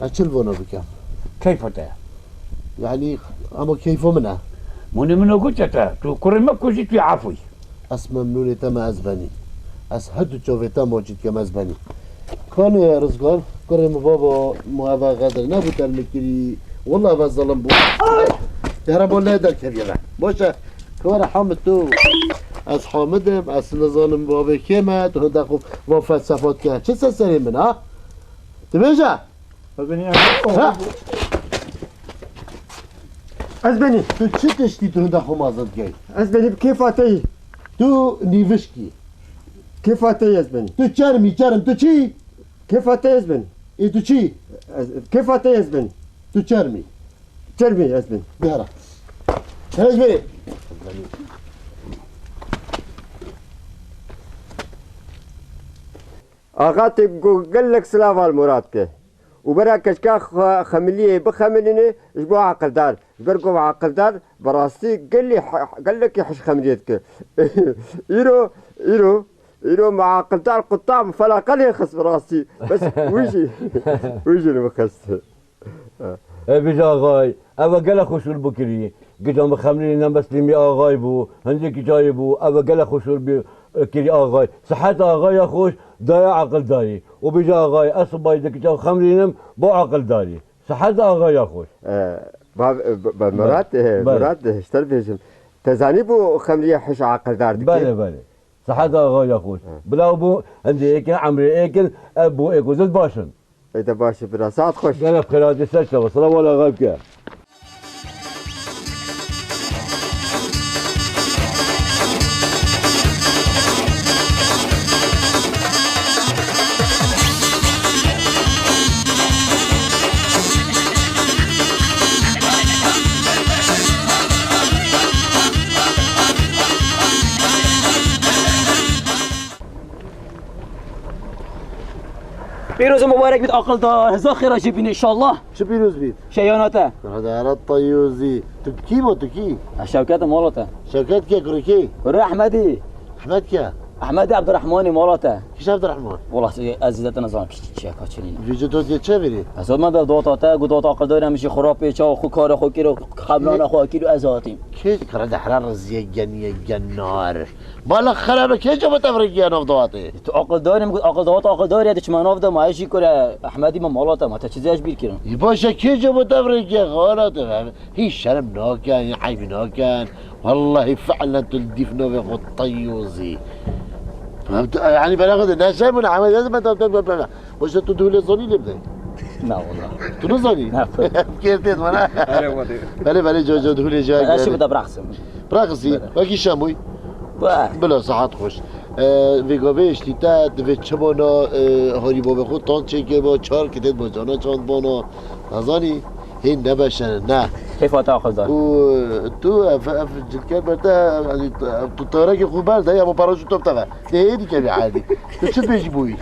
ez çi li bona bikim? Keyfa te ye. Yanî, ama keyfa min e. Munê min o got te, tu kurê min bikujî, tu yê efûyî. Ez memnûnê te me ez benî. Ez her du çavê te maçî dikim ez benî. Kanê Rizgar, kurê min baba, ma eva xedir nebû te li min kirî. Wela eva zalim bû. Ay! Te here bo lê derkevî eve. Boş e. Kare Hamid tu. Ez Hamid im, ez nizanim bavê kê me, tu hinde xwe va felsefa dike. Çi ser serê min ha? Tu bêje. Ez benî Ha? Ez benî. Tu çi tiştî tu hinda xwe mazin dikey? Ez benî bi kêfa te yî. Tu nîvişkî. Kêfa te yî ez benî. Tu çermî, çerm, tu çi? Kêfa te yî ez benî. Ê tu çi? Ez, kêfa te yî ez benî. Tu çermî. Çermî ez benî. Bihara. Çermî. Axa te go gelek silav al Murat ke. Û bera keçika xe-, xemiliyê bixemilîne ji bo aqildar. Ji ber ku aqildar bi rastî gelî he-, gelekî hiş xemiliyê dike. Îro, îro, îro me aqildar quta bi felaqelê xist bi rastî. Bes wî jî, wî jî li min xist. Ê bêje axay, ev e gelek xweşûr bikirî. Gica min xemilîne Meslîmî axay bû, hindekî cayê bû, ev e gelek xweşûr bî, kirî axay. Sihet axaya xweş, daye aqildarî. Û bêje axay, ez sibayî di gica xemilînim, bo aqildarî. Sihet axaya xweş. E, ba, ba, ba, Murat, e, Belê. Murat, e, ji te bêjim. Te zanî bû xemiliyê hiş aqildar dike? Belê, belê. Sihet axaya xweş. He. Bila bû, hindê êkin, emrê êkin, ev bû êk û zil baş in. Ê de baş e bira. Saet xweş. Gelek xêr hatî ser çava. Silav ala axay bike. Pîroz û mubarek bît aqildar, heza xêra jê bîne înşallah. Çi pîroz bît? Şeyana te. Hede here teyozî. Tu kî bo, tu kî? Ez Şewket im, mala te. Şewket kê, kurê kê? Kurê Ehmedî. Ehmed kê? Ehmedî Ebdirehmanî, mala te. Kî ji Ebdirehman? Wela ez zî te nizanim kî çi ye, ka çi nîne. Vî ji dotê çi vîrî? Ez got me de dota te, got dota aqildarî em jî xwe rapê çawa xwe kara xwe kiro, xemlana xwe kiro ez hatîm. Kê kara de here riziye geniye genar. Mala xerab e, kê cewab te virigiya nav dawatê? Tu aqildarî min got, aqil dawat aqildarî ye, tu çima nav de ma ez jî kure Ehmedî me mala te, ma te çi zî ez bîr kirin? Yî baş e, kê cewab te virigiya xala te? Hî şerm naken, hî eyb naken. Wellahî fi'len tu li dîf navê xwe teyozî. Yanî bela xwe de ne şerm ne Ehmed ez me te. Boşe tu dûlê zanî lê bide. Na wala. Tu nizanî? Na. Kêr tê bana. Erê wade. Belê, belê, co, co, dûlê ca. Belê, şimdi de bıraksın. Bıraksın. Belê. Belki şemoy. Belê. Bila sahat xweş. E, vê gavê iştî te, divê çi bona, e, harî bavê xwe tan çêkê ba, çar kitêt ba cana çand bona. Nazanî? Hên nebeşene, ne. Keyfa te aqildar. Û tu ev, ev cilker ber te, yanî, tu tarekê xwe ber de, ya bo paraşût top te ve. Dê hê dikevî erdî. Tu çi dibêjî bo wî?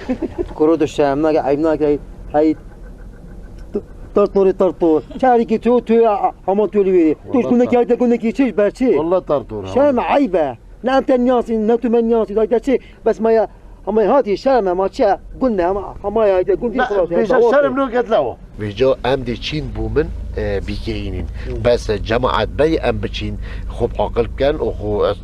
Kuro dişe, em nake, eyb nake, hey, t-, tartorê tartor. Çarîkî tu, tu, a, a, hema tu li wê. Tu ji gundekî hayde gundekî çi, ji ber çi? Wallah tartor, ha. Şerm e, eyb e. Ne em te niyasîn, ne tu me niyasî, hayde çi? Bes me ya, hema hatî şerm e, ma çi? Gund e, hema, hema ya, hayde gundî xelas e, bêje dawat e. Şerm noket lawo. Vêca em dê çîn bû min, e, bîkeyînîn. Hı. Bes, e, cemaet bey em biçîn, xwe aqil bikin û xwe,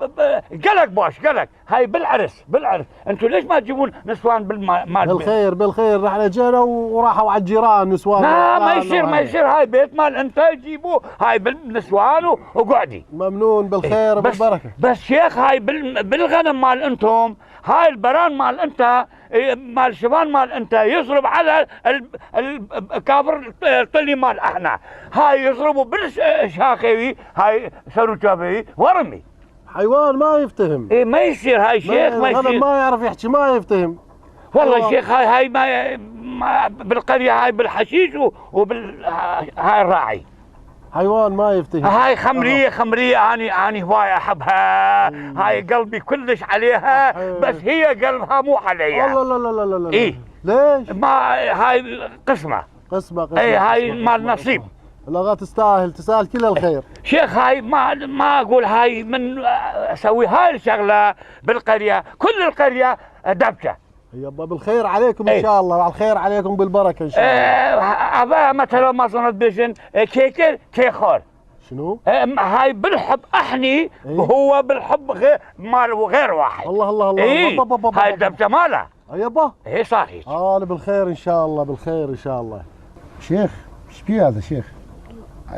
ب-، ب-، gelek baş, gelek. Hay bil iris, bil iris. Entu leş ma cibûn niswan bil ma-, mal bil. بالخير، بالخير، نحن جينا و-، وراحوا على الجيران نسوان. لا، ما يصير، ما يصير. هاي بيت مال انت جيبوه، هاي بالنسوان و-، وقعدي. ممنون، بالخير، بس، بالبركة. بس شيخ، هاي بال-، بالغنم مال انتم، هاي البران مال انت، إيه، مال شبان مال انت يضرب على ال-، ال-، الكافر الطلي مال احنا. هاي يضربوا بالش-، شاخيوي، هاي سرو جابيوي، ورمي. حيوان ما يفتهم. إيه، ما يصير هاي ما، شيخ، ما الغنم يصير. ما يعرف يحكي، ما يفتهم. والله حيوان. شيخ، هاي، هاي ما، ما بالقرية هاي بالحشيش و-، وبال-، هاي الراعي. حيوان ما يفتهم. هاي خمرية، آه. خمرية، أني، أني هواي أحبها. مم. هاي قلبي كلش عليها، آه. بس هي قلبها مو عليا. الله، لا، لا، لا، لا، لا. إيه. ليش؟ ما، هاي قسمة. قسمة، قسمة، إيه، هاي قسمة، مال قسمة، نصيب. قسمة. لا، تستاهل، تستاهل كل الخير. شيخ، هاي ما، ما أقول هاي من، آه، أسوي هاي الشغلة بالقرية، كل القرية دبشة. يابا، بالخير عليكم إن إيه. شاء الله، وعلى الخير عليكم بالبركة إن شاء الله. إيه، أبا مثلًا ما صنعت بيجن، إيه، كيكر، كيخور. شنو؟ إيه، م-، هاي بالحب أحني، إيه. هو بالحب غير، مال وغير واحد. الله، الله، الله، إيه، الله، بابا، بابا، هاي بابا. دبشة ماله. يابا. إيه، صحيح. آه، بالخير إن شاء الله، بالخير إن شاء الله. شيخ، ايش بيه هذا شيخ؟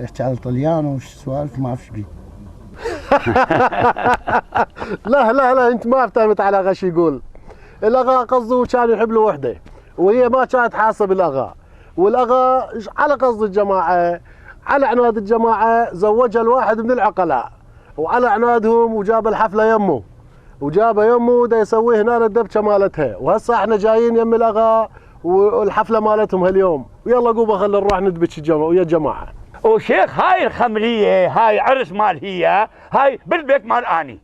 يحكي على الطليان وش سوالف ما اعرف ايش بيه. لا، لا، لا، انت ما فهمت على اغا شو يقول. الاغا قصده كان يحب له وحده، وهي ما كانت حاسه بالاغا، والاغا ش-، على قصد الجماعه، على عناد الجماعه زوجها الواحد من العقلاء، وعلى عنادهم وجاب الحفله يمه. وجابه يمه دا يسوي هنا الدبشه مالتها، وهسه احنا جايين يم الاغا والحفله مالتهم هاليوم، ويلا قوبا خلينا نروح ندبش الجما-، ويا جماعه. وشيخ، هاي الخمريه، هاي عرس مال هي، هاي بالبيت مال اني.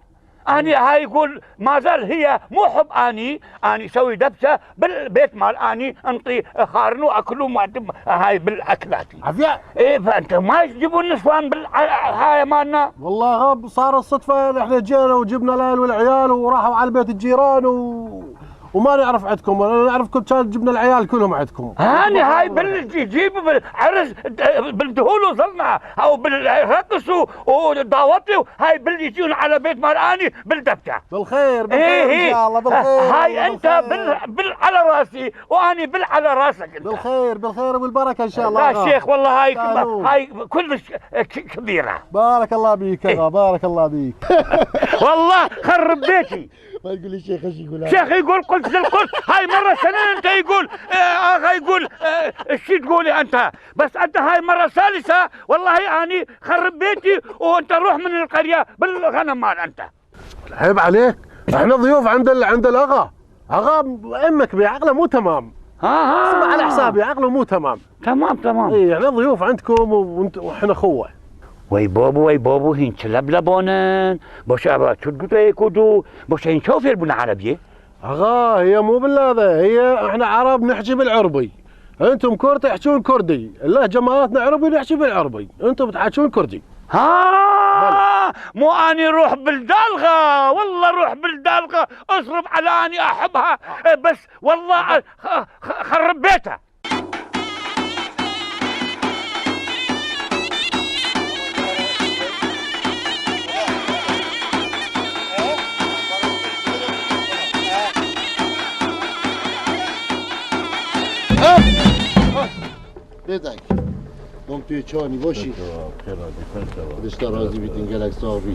اني هاي يقول ما زال هي مو حب اني، اني سوي دبشه بالبيت مال اني، انطي خارن واكلوا ما دم هاي بالاكلاتي. عافيه. ايه، فانت ما تجيبوا النسوان بال-، هاي مالنا. والله غاب، صار الصدفة، احنا جينا وجبنا العيال والعيال وراحوا على بيت الجيران و-، وما نعرف عندكم، ولا نعرفكم، كان جبنا العيال كلهم عندكم. هاني هاي بال-، جيبوا بالعرس، بالدهول وصلنا، او بالرقص و-، ودعوتي، هاي بال-، يجون على بيت مال اني بالدبكة. بالخير، بالخير إيه، ان إيه. شاء الله، بالخير، هاي انت بالخير. بال-، بال-، على راسي، واني بال-، على راسك انت. بالخير، بالخير وبالبركة ان شاء الله. لا شيخ، والله هاي، هاي كلش ك-، كبيرة. بارك الله بيك يا إيه. بارك الله بيك. والله خرب بيتي. ما تقول لي شيخ، ايش يقول هذا؟ شيخ يقول قلت للقلت، هاي مرة ثانية انت يقول، آه، اخا يقول، آه، ايش تقولي انت؟ بس انت هاي مرة ثالثة، والله اني خرب بيتي وانت روح من القرية بالغنم مال انت. عيب عليك، احنا ضيوف عند ال-، عند الاغا. اغا، امك بعقله مو تمام. ها، ها. اسمع على حسابي، عقله مو تمام. تمام، تمام. اي، احنا ضيوف عندكم وانت، واحنا خوه. وي بابو، وي بابو، هين تلبلبونن. باش ابا، شو تقول اي كودو؟ باش هين شوفير بن عربيه؟ اغا، هي مو بالله، هي احنا عرب نحكي بالعربي. انتم كرد تحجون كردي، اللهجة مالتنا عربي، نحكي بالعربي، انتم بتحجون كردي. ها، مو اني روح بالدالغة، والله روح بالدالغة، اصرف على اني احبها، بس والله خ-، خ-، خرب بيتها. Bêdeng. Mam tu yê çawa nî, baş î? Xêr hatî, xêr çawa. Xwedê ji te razî bîtin, gelek sax bî.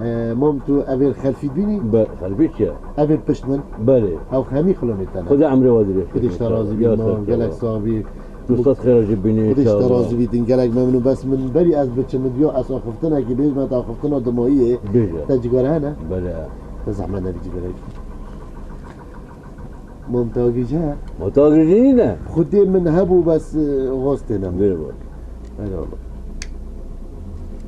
Ee, mam tu evêr xelfî bînî? Be, xelfî çi ye? Evêr pişt min. Belê. Ew hemî xilonê te ne. Xwedê emrê we dirêj. Xwedê ji te razî bî, mam, gelek sax bî. Tu sed xêra jî bînî, Xwedê ji te razî bîtin, gelek memnûn. Bes min berî ez biçim, min diya ez axiftinekî bêj me, te axiftina dimahiyê. Bêje. Te cigare hene? Belê. Te zehmet nebî cigare. Mam, tagirî heye? Ma tagirî nîne? Xwedê min hebû, bes, e, gaz têne. Bêje. Eyvallah.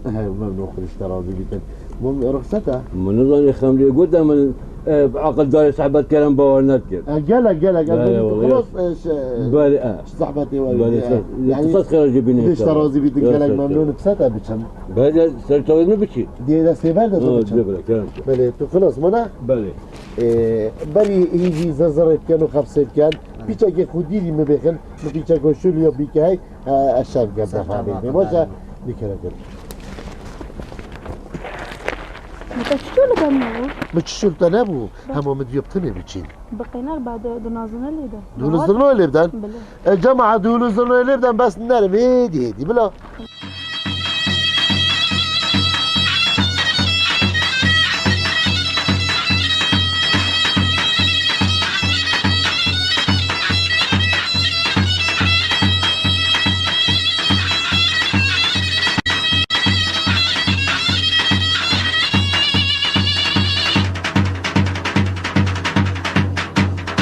He, memnûn, Xwedê ji te razî bîtin. Min ruxset e. Min nizanî Xemriyê got e, min, e, aqildarê sohbet kirin, bawer nedikir. E, gelek, gelek, ez Belê, belê, wele. Xilas, e, ş-, Belê, e. Sohbetê we Belê, dî, e. Ser, Yani, tu sed xêra jî bîne, Xwedê ji te inşallah. Razî bîtin, Gelek gelek, ser, memnûn, ser. Bi ser te biçim. Bêje, ser çavê min biçim. Diyê destê ber de Ha, biçim. Dê bira, kerem. Belê, tu xilas min e? Belê. E, berî hîvî zizirê dikin û xepsê dikin. Pîçekê xwedîrî min bêxin, min pîçeko şûl ya bîkehey. Ha, ez şer dikim, Ser te çava, fehmî. Baş e, tamam. Bikere gel. Mete çiço li gel nebû? Min çiço li te nebû? Bak. Hema min diyo bi tenê biçîn. Bi qêner ba de, du nazine lê de. Du nazine lê biden? Bile. E, cemaat, du nazine lê biden, bes nerim, hêdî, hêdî, bila.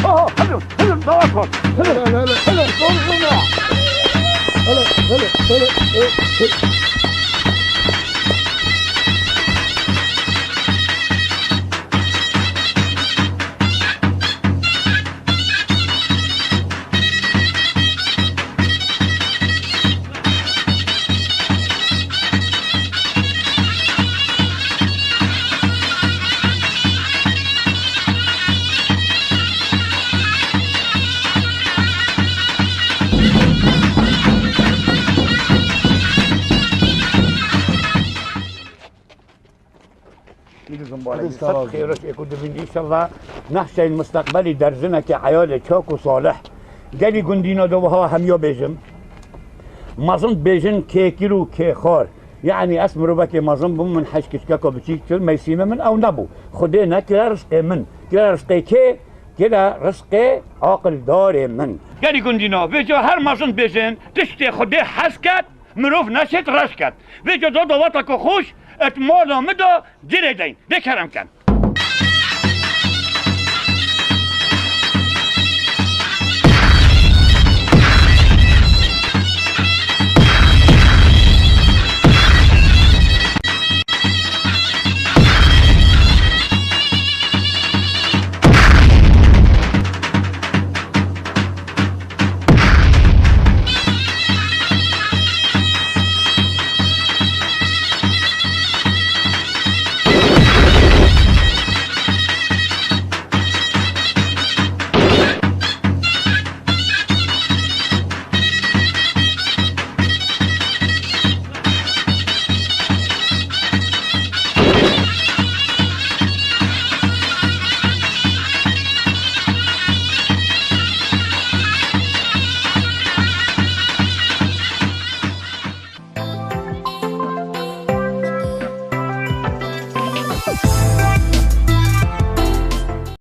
Aha, hadi, hadi, daha koy. Hadi, hele, hele, hele, doğru, doğru. Hele, hele, hele, hele, hele. Hadi, sağ ol. Xêr û şêr ku dibin, înşallah nexşeyên misteqbelî derzineke eyalê çak û salih. Gelî gundîna de wiha hemiya bêjim. Mezin dibêjin kêkir û kêxar. Yanî ez mirovekê mezin bûm, min heşt kiçkeka biçîk çûn, meysîmê min ew nebû. Xwedê nekire rizqê min. Kire rizqê kê? Kire rizqê aqildarê min. Gelî gundîna, vêca her mezin dibêjin, tiştê Xwedê hez ket, mirov neşêt reş ket. Vêca da daweteke xweş, et mala min de girê deyn. Dê kerem ken.